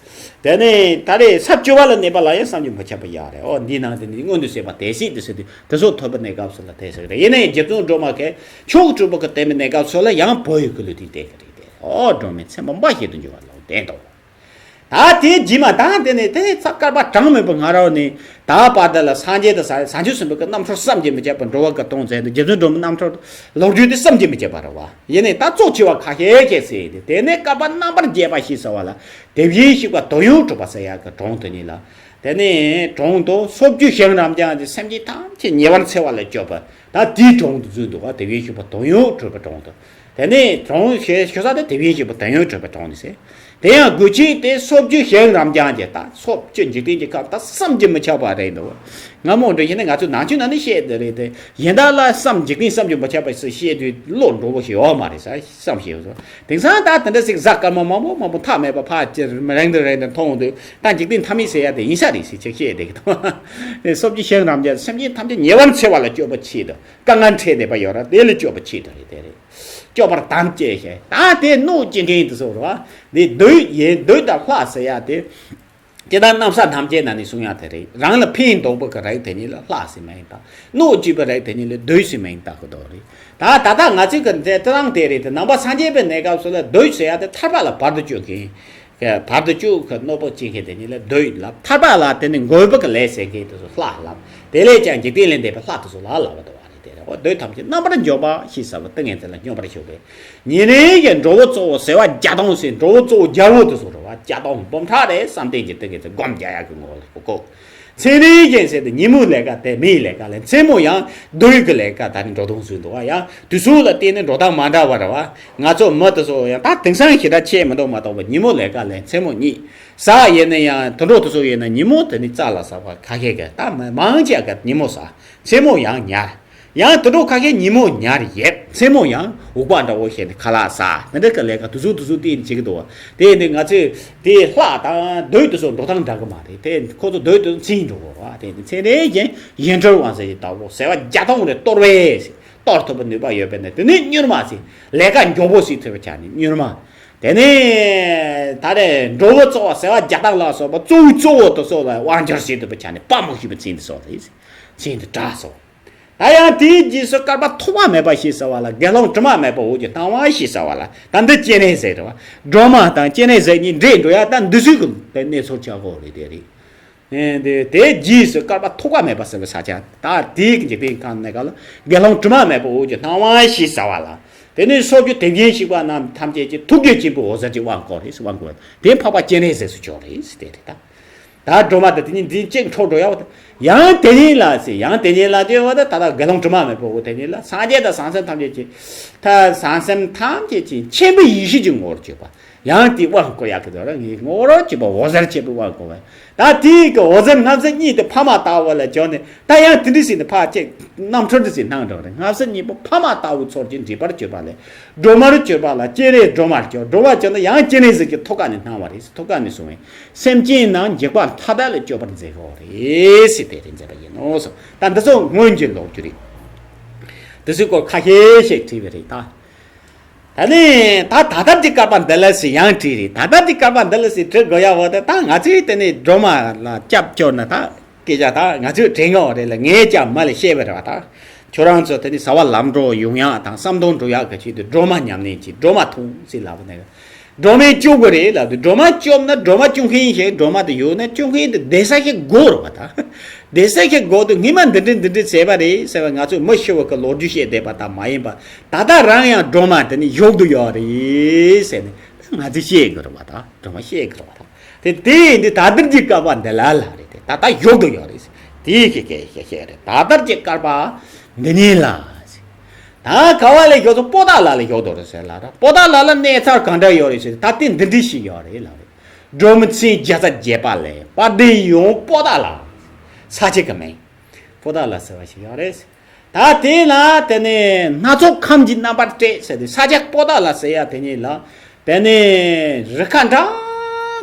དེ་ནས་ད་རེས་ས་བཅུ་པ་ལ་གནས་པ་ལ་ཡང་བསམ་གྱིས་མི་ཁྱབ་པ་ཡོད་རེད། ཨོ་འདིའི་ནང་དེ་ནི་མངོན་དུ་བྱས་པ་དེ་སྲིད་དེ་ཟེར་དུས་དེ་ཚོ་ཐོབ་པའི་གནས་སྐབས་སུ་ལ་དེ་ཟེར་གི་རེད། ཡིན་ནའི་རྗེ་བཙུན་སྒྲོལ་མ་གིས་མཆོག་གི་སྤྲུལ་པ་གི་བསྟན་པའི་གནས་སྐབས་སུ་ལ་ཡང་བུ་ཡི་སྐུ་ལུས་དེ་བསྟན་གི་རེད་དེ། ཨོ་སྒྲོལ་མའི་མཚན་པ་འབའ་ཞིག་ཏུ་འགྱུར་བ་ལུང་བསྟན་ཏོ། ད་དེ་རྗེས་མ་ད་དེ་ནས་དེ་ནས་ཚ་བསྐལ་པ་གྲངས་མེད་པའི་སྔ་རོལ་ནས་ད་བར་དུ་ལ་སངས་རྒྱས་དང་བྱང་ཆུབ་སེམས་དཔའ་གི་རྣམ་ཐར་བསམ་གྱིས་མི་ཁྱབ་པ་འགྲོ་བ་གི་དོན་མཛད་དེ། རྗེ་བཙུན་སྒྲོལ་མའི་རྣམ་ཐར་ལོ་རྒྱུས་དེ་བསམ་གྱིས་མི་ཁྱབ་པ་རེད་བ། ཡིན་ནའི་ད་གཙོ་ཆེ་བ་ཁ་ཤས་ཤིག་ཟེར་ཏེ། དེ་ནས་བསྐལ་པ་རྣམ་པར་རྒྱས་པ་ཞེས་བྱ་བ་ལ་དེ་བཞིན་གཤེགས་པ་དོན་ཡོད་གྲུབ་པ་ཟེར་ཡག་གི་གྲངས་དེ་ཉིད་ལ། དེ་ནས་གྲངས་དུ་སོ་བརྒྱད་ཞིང་རབ་འབྱམས་ཀྱི་སེམས་ཅན་ཐམས་ཅད་ཉེ་བར་འཚེ་བ་ལས་སྐྱོབ་པ། ད་དེའི་གྲངས་དུ་འཛུལ་འདུག་ག་དེ་བཞིན་གཤེགས་པ་དོན་ཡོད་གྲུབ་པའི་གྲངས་དུ། དེ་ནས་གྲངས་ཞེས་ཞུ་ས་དེ་དེ་བཞིན་གཤེགས་པ་དོན་ཡོད་གྲུབ་པའི་གྲངས་ནི་ཟེར། དེ་ཡང་དགོས་ཆེད་དེ་སོ་བརྒྱད་ཞིང་རབ་འབྱམས་ཀྱི་ད་སོ་བརྒྱད་འཇིག་རྟེན་གྱི་ཁམས་ད་བསམ་གྱིས་མི་ཁྱབ་པ་རེད་འདུག་སྔ་མོ་འདྲ་ཡིན་ན་ང་ཚོ་ནང་ཆོས་ནང་ནས་བཤད་དེ་རེད་དེ། གཞན་དག་ལ་བསམ་འཇིག་རྟེན་བསམ་གྱིས་མི་ཁྱབ་པ་ཞིག་བཤད་དུས་བློ་འགྲོ་བོ་ཞིག་ཡོད་མ་རེད་ས་བསམ་ཞིག་ཡོད་སོ། དེང་སང་ད་དེ་འདྲ་ཞིག་གཟའ་སྐར་མ་མང་པོ་མང་པོ་མཐའ་མེད་པ་ཕར་ཅིར་རེང་དུ་རེང་དུ་མཐོང་དུས་ད་འཇིག་རྟེན་མཐའ་མེད་ཟེར་ཡ་དེ་ཡིན་ས་རེད་ཟེར་ཅིག་བཤད་བསྡད་ཀྱི་འདུག་སོ་བརྒྱད་ཞིང་རབ་འབྱམས་སེམས་ཅན་ཐམས་ཅད་ཉེ་བར་འཚེ་བ་ལ་སྐྱོབ་པ་ཆེད་དུ་དཀའ་ངལ་འཕྲད་བསྡད་པ་ཡོད་ར། དེ་ལ་སྐྱོབ་པ་ཆེད་དུ་རེད། དེ་རེད། སྐྱོབ་པར་དམ་བཅས་ཤིང་། ད་དེ་གནོད་བྱེད་མཁན་དེ་ཚོ་རེད་བ། འདི་བདུད་ཡིན། བདུད་དང་ལྷ་ཟེར་ཡ་དེ། དེ་ལྟར་གནམ་ས་ཐམས་ཅད་ནང་ནས་གསུང་ཡ་དེ་རེད། རང་ལ་ཕན་འདོགས་པ་གི་རིགས་དེ་ཉིད་ལ་ལྷ་ཟེར་མིང་བཏགས། གནོད་བྱེད་པའི་རིགས་དེ་ཉིད་ལ་བདུད་ཟེར་མིང་བཏགས་ཀྱི་འདུག་རེད། ད་ད་ལྟ་ང་ཚོའི་གི་འདི་ལྟ་སྟངས་དེ་རེད་དེ། ནང་པ་སངས་རྒྱས་པའི་གནས་སྐབས་སུ་ལ་བདུད་ཟེར་ཡ་དེ་ཐར་པ་ལ་བར་དུ་གཅོད་མཁན། བར་དུ་གཅོད་ཀྱི་གནོད་པ་བྱེད་མཁན་དེ་ཉིད་ལ་བདུད་ལབ། ཐར་པ་ལ་དེ་ནི་འགོད་པ་གི་ལས་ཟེར་མཁན་དེ་ཚོ་ལྷ་ལབ། དེ་ལས་ཀྱང་འཇིག་རྟེན་ལས་འདས་པའི་ལྷ་དེ་ཚོ་ལ་ལབ་པ་འདུག་བ་རེད་དེ་རེད། འོ་བདུད་ཐམས་ཅད་རྣམ་པར་འཇོམས་པ་ཞེས་བྱ་བ་ཏིང་ངེ་འཛིན་ལ་སྙོམས་པར་ཞུགས་པས། ཉིན་རེ་གི་འགྲོ་བོ་གཙོ་བོ་ཟེར་བ་བརྒྱ་སྟོང་ཟེར། འགྲོ་བོ་གཙོ་བོ་རྒྱལ་པོ་དེ་ཚོ་རེད་བ། བརྒྱ་སྟོང་འབུམ་ཕྲག་རེ་བསམ་གཏན་གྱི་ཏིང་ངེ་འཛིན་སྒོམ་རྒྱག་ཡག་གི་ངོ་ལ་གོ། མཚན་རེ་རྒྱན་ཟེར་ཏེ་ཉིན་མོའི་ལས་ཀ་དེ་མིའི་ལས་ཀ་ལས། མཚན་མོ་ཡང་སྡོད་ཀྱི་ལས་ཀ་ད་ནི་འགྲོ་སྟངས་སུ་འདུག་བ། ཡང་དུས་ཚོད་ལ་བརྟེན་ནས་འགྲོ་སྟངས་མ་འདྲ་བ་རེད་བ། ང་ཚོ་མི་དེ་ཚོ་ཡང་ད་དེང་སང་ཞེ་དྲག་ཆད་མི་འདུག་མ་གཏོགས་པ་ཉིན་མོ་ལས་ཀ་ལས་མཚན་མོ་གཉིད། གཟའ་ཡིན་ན་ཡང་དུད་འགྲོ་དེ་ཚོ་ཡིན་ན་ཉིན་མོ་དེ་ནི་རྩ་ལ་ཟ་བ་ཁ་ཤས་ཀྱི་ད་མང་ཆེ་ག་ཉིན་མོ་ཟ། མཚན་མོ་ཡང་ཉལ། ཡང་དུད་འགྲོ་ཁ་ཤས་ཉིན་མོ་ཉལ་ཡོད། མཚན་མོ་ཡང་འུག་པ་འདྲ་བོ་བྱས་ནས་ཁ་ལག་ཟ། དེ་འདྲ་གི་ལས་ཀ་དུས་ཚོད་དུས་ཚོད་བསྟན་བྱེད་ཀྱི་འདུག་བ། དེ་ནི་ང་ཚོས་དེ་ལྷ་དང་རྡོ་དེ་ཚོ་འགྲོ་སྟངས་འདྲ་གི་མ་རེད། དེ་ཁོ་ཚོ་རྡོ་དེ་ཚོ་འཚིག་འགྲོ་གི་རེད་བ། དེ་ནི་མཚན་རེ་རྒྱན་ཡིན་གྲོལ་དབང་ཟེར་གྱི་ལྟ་བུ་ཟེར་བ་བརྒྱ་སྟོང་རེ་གཏོར་བས་ཟེར། གཏོར་ཐུབ་པའི་ནུས་པ་ཡོད་པས་ནི་དེ་ནི་མྱུར་མ་ཟེར། ལས་ཀ་མགྱོགས་པོ་ཟེར་ཐུབ་པ་ཆ་ནི་མྱུར་མ། དེ་ནས་ད་རེས་འགྲོ་བོ་གཙོ་བོ་ཟེར་བ་བརྒྱ་སྟོང་ལ་སོགས་པ་གཙོ་བོ་གཙོ་བོ་དེ་ཚོ་ལ་དབང་སྒྱུར་བྱེད་ཐུབ་པ་ཆ་ནི་དཔའ་མོ་ཞེས་པའི་མཚན་དེ་སོགས་རེད། མཚན་དེ་དྲག་སོ། ད་ཡང་དེའི་རྗེས་སུ་བསྐལ་པ་ཐོགས་པ་མེད་པ་ཞེས་བྱ་བ་ལ། དགེ་སློང་དྲི་མ་མེད་པ་འོད་ཀྱི་སྣང་བ་ཞེས་བྱ་བ་ལ། ད་འདི་སྤྱན་རས་གཟིགས་རེད་བ། སྒྲོལ་མ་དང་སྤྱན་རས་གཟིགས་གཉིས་འདྲེས་འགྲོ་ཡ་ད་འདི་ཚོའི་གི་གནས་ཚུལ་ཆགས་གོ་རེད། དེ་རེད། ཨེ་དེ་དེའི་རྗེས་སུ་བསྐལ་པ་ཐོགས་པ་མེད་པ་ཟེར་བའི་ས་ཆ་ད་དེའི་གི་འཇིག་རྟེན་ཁམས་ནས་ག་ལ། དགེ་སློང་དྲི་མ་མེད་པ་འོད་ཀྱི་སྣང་བ་ཞེས་བྱ་བ་ལ། དེ་ནས་སོ་བརྒྱད་དེ་བཞིན་གཤེགས་པ་རྣམས་ཐམས་ཅད་ཀྱི་ཐུགས་རྗེ་ཆེན་པོའི་འོད་ཟེར་གྱི་དབང་བསྐུར་རེད། དབང་བསྐུར་དེ་འཕགས་པ་སྤྱན་རས་གཟིགས་སུ་གྱུར་རེད་ཟེར་དེ་རེད་ད། ད་སྒྲོལ་མ་དང་དེ་གཉིས་འཛིན་གཅིག་འཕྲོ་འགྲོ་ཡག་པོ་དང་། ཡང་དེ་ཉིད་ལ་ཟེར། ཡང་དེ་ཉིད་ལ་དེ་བ་ད་ད་ལྟ་དགེ་སློང་དྲི་མ་མེད་པ་འོ་དེ་ཉིད་ལ། སངས་རྒྱས་དང་བྱང་སེམས་ཐམས་ཅད་ཀྱི། ད་བྱང་སེམས་ཐམས་ཅད་ཀྱི་མཁྱེན་པའི་ཡེ་ཤེས་ཀྱི་ངོ་བོར་གྱུར་པ། ཡང་དེའི་དབང་བསྐུར་ཡག་གི་དོན་ལ་ངའི་ངོ་བོར་གྱུར་པ་འོད་ཟེར་ཆེན་པོའི་དབང་བསྐུར་བ། ད་དེའི་གི་འོད་ཟེར་སྔ་ཕྱི་གཉིས་དེ་ཕ་མ་ལྟ་བུ་ལ་བྱོན་ནས། ད་ཡང་དེ་འདྲ་ཟེར་ནས་ཕར་ཅིག་རྣམ་འཕྲུལ་དུ་ཟེར་སྣང་འགྲོ་རེད། སྔ་ཕྱི་གཉིས་པོ་ཕ་མ་ལྟ་བུའི་ཚོར་གྱིས་འདྲེས་པར་གྱུར་པ་ལས། སྒྲོལ་མར་གྱུར་པ་ལ་སྤྱན་རས་སྒྲོལ་མར་གྱུར། སྒྲོལ་མ་གྱུར་ན་ཡང་སྤྱན་རས་གཟིགས་ཀྱི་ཐུགས་ཀ་ནས་སྣང་བ་རེད། ཐུགས་ཀ་ནས་གསུངས་པས། སེམས་ཅན་རྣམས་འཇིགས་པ་མཐའ་དག་ལས་སྐྱོབ་པར་མཛད་དོ་རེད་ཟེར་དེ་རེད་མཛད་པ་ཡིན་ནོ་གསུངས། ད་འདི་ཚོ་སྔོན་གྱི་ལོ་རྒྱུས་རེད། འདི་ཚོའི་སྐོར་ཁ་ཤས་ཤིག་བྲིས་པ་རེད་ད། ད་ནི་ད་ད་ལྟར་གྱི་བསྐལ་པ་འདི་ལ་ཟེར་ཡང་བྲིས་རེད། ད་ལྟར་གྱི་བསྐལ་པ་འདི་ལ་ཟེར་བྲི་དགོས་ཡ་བོ་དེ་ད་ང་ཚོས་དེ་ནས་སྒྲོལ་མ་ལ་སྐྱབས་བཅོལ་ན་ད། སྐད་ཆ་ད་ང་ཚོས་དྲན་གོ་རེད་ལ། ངས་ཀྱང་མ་ལ་བཤད་པ་རེད་བ་ད། ཁྱོད་རང་ཚོ་དེ་ནི་བྱ་བ་ལམ་འགྲོ་ཡོང་ཡག་དང་བསམ་དོན་འགྲུབ་ཡག་གི་ཆེད་དུ་སྒྲོལ་མ་ཉམས་ལེན་གྱིས། སྒྲོལ་མ་ཐོངས་ཟེར་ལབ་ནས། སྒྲོལ་མས་སྐྱོབ་དགོས་རེད་ལབ་དུས། སྒྲོལ་མ་སྐྱོབ་ན་སྒྲོལ་མ་སྐྱོབ་མཁན་ཞིག་སྒྲོལ་མ་དེ་ཡོད་ན་སྐྱོབ་མཁན་དེ་བསྡད་ས་ཞིག་དགོས་རེད་བ་ད། བསྡད་ས་ཞིག་དགོས་དུས་སྔས་མ་འདི་འདྲ་འདི་འདྲ་བྱས་པ་རེད་ཟེར་བ། ང་ཚོས་མི་ཤི་བ་གི་ལོ་རྒྱུས་བཤད་བསྡད་པ་ད་མ་ཡིན་པ། ད་ལྟ་རང་ཡང་སྒྲོལ་མ་དེ་ནི་བཞུགས་དུ་ཡོད་རེད་ཟེར་ནས་ང་ཚོས་བཤད་དགོས་རེད་བ་ད། སྒྲོལ་མ་བཤད་དགོས་རེད་བ་ད། དེ་དེ་འདི་ད་ལྟར་གྱི་བསྐལ་པ་འདི་ལ་ལ་རེད་དེ། ད་ལྟ་བཞུགས་དུ་ཡོད་རེད། དེའི་གི་གི་གི་གི་རེད། ད་ལྟར་གྱི་བསྐལ་པ་འདི་ཉིད་ལ། ད་ག་བ་ལ་བཞུགས་སོ། པོ་ཏ་ལ་ལ་བཞུགས་དུ་རེད་ཟེར་ལ་ར། པོ་ཏ་ལ་ལ་གནས་ཚུལ་གང་འདྲ་ཡོད་རེད་ཟེར། ད་ལྟའི་འདི་འདྲ་ཞིག་ཡོད་རེད་ལ་རེད། སྒྲོལ་མ་མཚན་བརྒྱ་རྩ་བརྒྱད་པ་ལས་དཔལ་ལྡན་ཡུམ་པོ་ཏ་ལ། ས་ཆ་གི་མིང་པོ་ཏ་ལ་ཟེར་བ་ཞིག་ཡོད་རེད། ད་དེ་ལ་དེ་ནས་སྣ་ཚོགས་ཁམས་ཀྱི་རྣམ་པར་སྤྲས་ཟེར་ཏེ། ས་ཆ་པོ་ཏ་ལ་ཟེར་ཡ་དེ་ཉིད་ལ་དེ་ནས་རི་ཁ་འདྲ་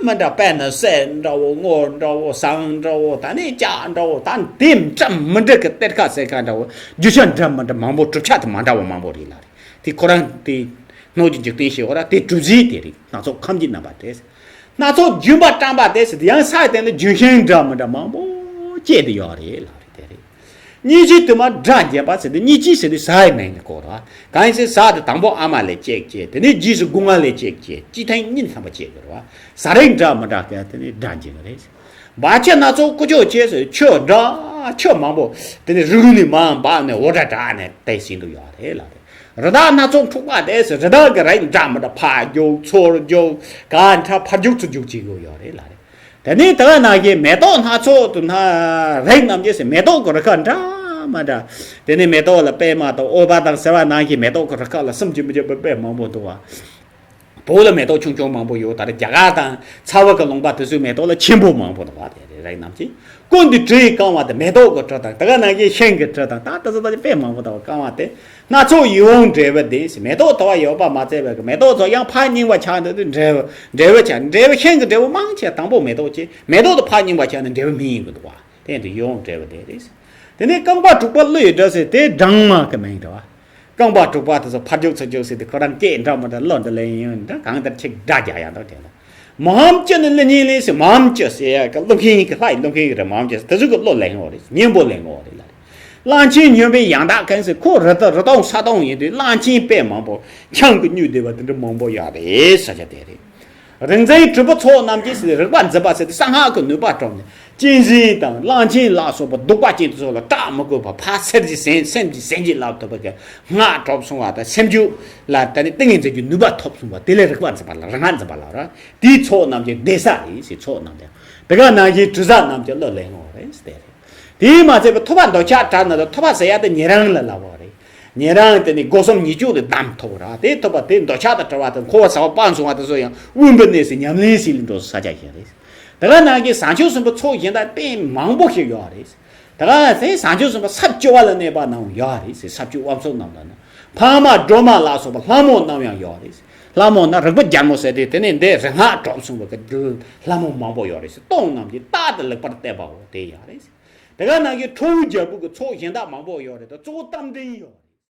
མི་འདྲ། དཔེར་ན་གསེར་འདྲ་བོ་དངུལ་འདྲ་བོ་ཟངས་འདྲ་བོ་ད་ནི་ལྕགས་འདྲ་བོ་ད་དེ་འདྲ་མི་འདྲ་གི་གཏེར་ཁ་ཟེར་ཁ་འདྲ་བོ། རྒྱུ་ཆ་འདྲ་མི་འདྲ་མང་པོ། གྲུབ་ཆ་དེ་མ་འདྲ་བ་མང་པོ་རེད་ལ་རེད། དེ་ཁོ་རང་དེ་སྣོད་ཀྱི་འཇིག་རྟེན་ཞེས་པ་ར་དེ་གྲུབ་རྫས་དེ་རེད། སྣ་ཚོགས་ཁམས་ཀྱི་རྣམ་པ་དེ། སྣ་ཚོགས་ལྗོན་པ་བཀྲམ་པ་དེ་ཟེར་དུས་ཡང་ས་ཡི་སྟེང་ལ་ལྗོན་ཤིང་འདྲ་མི་འདྲ་མང་པོ་སྐྱེས་ཏེ་ཡོད་རེད་ལབ་རེད། དེ་རེད། སྙིང་རྗེ་དུ་མ་སྒྲ་འཇན་པ་ཟེར་དུས་སྙིང་རྗེ་ཟེར་དུས་ས་ཡི་མིང་གི་སྐོར་རེད། གང་ཡིན་ཟེར་ས་དེ་དང་པོ་ཨ་མ་ལས་སྐྱེས་སྐྱེས། དེ་ནས་རྗེས་སུ་སྒོ་ང་ལས་སྐྱེས་སྐྱེས། སྐྱེས་ཐེངས་གཉིས་ཐམ་པ་སྐྱེས་དགོས་རེད་བ། ཟ་རིགས་འདྲ་མི་འདྲ་སྐྱེས་དེ་ནས་སྒྲ་འཇན་གི་རེད། བ་ཕྱི་སྣ་ཚོགས་ཀུ་ཅོ་ཅེས་ཟེར་ཆུ་འདྲ་ཆུ་མང་པོ་དེ་ནས་རི་ཀུན་ནས་མར་འབབ་ནས་འོ་སྒྲ་གྲགས་ནས་དེ་ཟིན་དུ་ཡོད་རེད་ལབ་རེད། རི་དྭགས་སྣ་ཚོགས་འཁྲུག་པ་དེ་ཟེར་རི་དྭགས་ཀྱི་རིགས་འདྲ་མི་འདྲ་ཕར་རྒྱུག་ཚུར་རྒྱུག་ག་འདྲ་ཕར་རྒྱུག་ཚུར་རྒྱུག་བྱེད་དགོས་ཡོད་རེད་ལབ་རེད། དེ་ནས་དེ་ག་ནང་བཞིན་མེ་ཏོག་སྣ་ཚོགས་དུ་སྣ་རིགས་རྣམས་ཀྱི་ཟེར་མེ་ཏོག་གི་རི་ཁ་འདྲ་མི་འདྲ། དེ་ནས་མེ་ཏོག་ལ་པད་མ་དང་འོད་འབར་དང་ཟེར་བ་ནང་བཞིན་མེ་ཏོག་གི་རི་ཁ་ལ་གསུམ་གྱི་མི་འགྱུར་བའི་དཔེ་མང་པོ་འདུག་བ། བོད་ལ་མེ་ཏོག་ཆུང་ཆུང་མང་པོ་ཡོད། ད་རེས་རྒྱ་གར་དང་ཚ་བ་གི་ལུང་པ་དེ་ཚོའི་མེ་ཏོག་ལ་ཆེན་པོ་མང་པོ་འདུག་བ། དེ་རེད། རིགས་རྣམས་ཀྱི་ཀུན་ཏུ་དྲི་ཡིས་བཀང་བ་དེ་མེ་ཏོག་གི་དྲི་དང་དེ་ག་ནང་བཞིན་ཤིང་གི་དྲི་དང་ད་དེ་ཚོ་ད་དཔེ་མང་པོ་འདུག་བ། བཀང་བ་དེ། སྣ་ཚོགས་ཡིད་འོང་འབྲས་བུ་འདི་ཟེར། མེ་ཏོག་དུ་བ་ཡོད་པ་མ་ཚད་པའི་གི་མེ་ཏོག་ཚོ་ཡང་ཕར་རྙིང་བ་ཆགས་འདུག་དུས་འབྲས་བུ་འབྲས་བུ་ཆགས། འབྲས་བུ་ཤིང་གི་འབྲས་བུ་མང་ཆེ་དང་པོ་མེ་ཏོག་ཅེས་མེ་ཏོག་དུ་ཕར་རྙིང་བ་ཆགས་ནས་འབྲས་བུ་མི་ཡིན་གི་འདུག་བ། དེ་འདི་ཡིད་འོང་འབྲས་བུ་དེ་རེད། དེ་ནས་རྐང་པ་དྲུག་པ་ཀླུ་ཡི་སྒྲ་ཟེར་དེ་སྦྲང་མ་གི་མིང་རེད་བ། རྐང་པ་དྲུག་པ་དེ་ཚོ་ཕར་རྒྱུག་ཚུར་རྒྱུག་ཟེར་དུས་ཁོ་རང་སྐད་འདྲ་མི་འདྲ་གླུ་འདི་ལེན་ཡོང་འདྲ་གང་ལྟར་ཆིག་སྒྲ་རྒྱག་ཡག་འདྲ་དེ་ལ། མ་ཧམ་ཅི་ནི་ཀླུ་གཉན་ལས་ཟེར། མ་ཧམ་ཅི་ཟེར་ཡ་གི་ཀླུ་མཁན་གི་ལྷ་ཡི་ཀླུ་མཁན་གི་རེད། མ་ཧམ་ཅི་ཟེར་དེ་ཚོ་གི་ཀླུ་ལེན་ཡོང་རེད། གཉན་པོ་ལེན་ཡོང་རེད་ལ་རེད། གླང་ཆེན་སྨྱོན་པའི་ཡང་དག་མཁན་ཟེར་ཁོ་རི་དྭགས་རི་དྭགས་ས་དྭགས་ཡིན་དུས་གླང་ཆེན་དཔེ་མང་པོ་ཆང་གི་མྱོས་བསྡད་པ་དེ་འདྲ་མང་པོ་ཡོད་རེད་ས་ཆ་དེ་རེད། རིག་འཛིན་གྲུབ་པའི་ཚོགས་རྣམས་ཀྱིས་ཟེར་རིག་པ་འཛིན་པ་ཟེར་ཏེ་གསང་སྔགས་ཀྱི་ནུས་པ་བཀྲམ་ནས་གཅན་གཟན་དང་གླང་ཆེན་ལ་སོགས་པ་གདུག་པ་ཅན་དེ་ཚོ་ལ་སྐྲག་མི་དགོས་པར་ཕར་སེམས་ཀྱི་སེམས་སེམས་ཀྱི་སེམས་ཀྱིས་བསླབ་ཐུབ་པ་གི་སྔགས་གྲུབ་སོང་བ་དང་སེམས་རྒྱུད་ལ་ད་ནི་ཏིང་ངེ་འཛིན་གྱི་ནུས་པ་ཐོབ་སོང་བ་དེ་ལས་རིག་པ་འཛིན་པ་ལ་རིག་སྔགས་འཛིན་པ་ལ་ར་དེའི་ཚོགས་རྣམས་ཀྱི་བདེ་ས་རེད་ཟེར། ཚོགས་རྣམས་ཀྱི་དེ་ག་ནང་བཞིན་དྲི་ཟ་རྣམས་ཀྱི་གླུ་ལེན་ངོ་རེད་ཟེར་དེ་རེད། དེས་མ་ཚད་པའི་ཐུབ་པ་འདོད་ཆགས་བྲལ་ན་ད་ཐུབ་པ་ཟེར་ཡ་དེ་ཉན་རང་ལ་སླ་བོ་རེད། ཉན་རང་དེ་ནི་སྒོ་གསུམ་ཉེས་སྤྱོད་ལས་བསྡམས་ཐུབ་ར་དེ་ཐུབ་པ་དེ་འདོད་ཆགས་དང་བྲལ་བ་དང་འཁོར་བ་ཟ་བ་སྤངས་སོང་བ་དེ་ཚོ་ཡང་དབེན་པའི་གནས་སུ་ཉམས་ལེན་བྱེད་ལས་འགྲོ་ས་ཆ་ཞིག་རེད། དེ་ག་ནང་གི་བྱང་ཆུབ་སེམས་དཔའི་ཚོགས་གཞན་དག་དཔེ་མང་པོ་ཞིག་ཡོད་རེད། དེ་ག་ཚེ་བྱང་ཆུབ་སེམས་དཔའ་ས་བཅུ་པ་ལ་གནས་པ་རྣམས་ཡོད་རེད་ཟེར། ས་བཅུ་པ་སོགས་རྣམས་དང་ནི་འཕགས་མ་སྒྲོལ་མ་ལ་སོགས་པ་ལྷ་མོ་རྣམས་ཡང་ཡོད་རེད་ཟེར། ལྷ་མོ་ནི་རིག་པ་རྒྱལ་མོ་ཟེར་ཏེ་དེ་ནས་འདི་རིག་སྔགས་གྲུབ་སོང་བའི་གི་ལྷ་མོ་མང་པོ་ཡོད་རེད་ཟེར། སྟོང་རྣམས་ཀྱིས་རྟག་ཏུ་ལེགས་པར་བསྟོད་པའོ་དེ་ཡོད་རེད་ཟེར། དེ་ག་ནང་གི་ཁྲོ་བོའི་རྒྱལ་པོ་གི་ཚོགས་གཞན་དག་མང་པོ་ཡོད་རེད་དོ། གཙོ་བོ་རྟ་མགྲིན་ཡོད།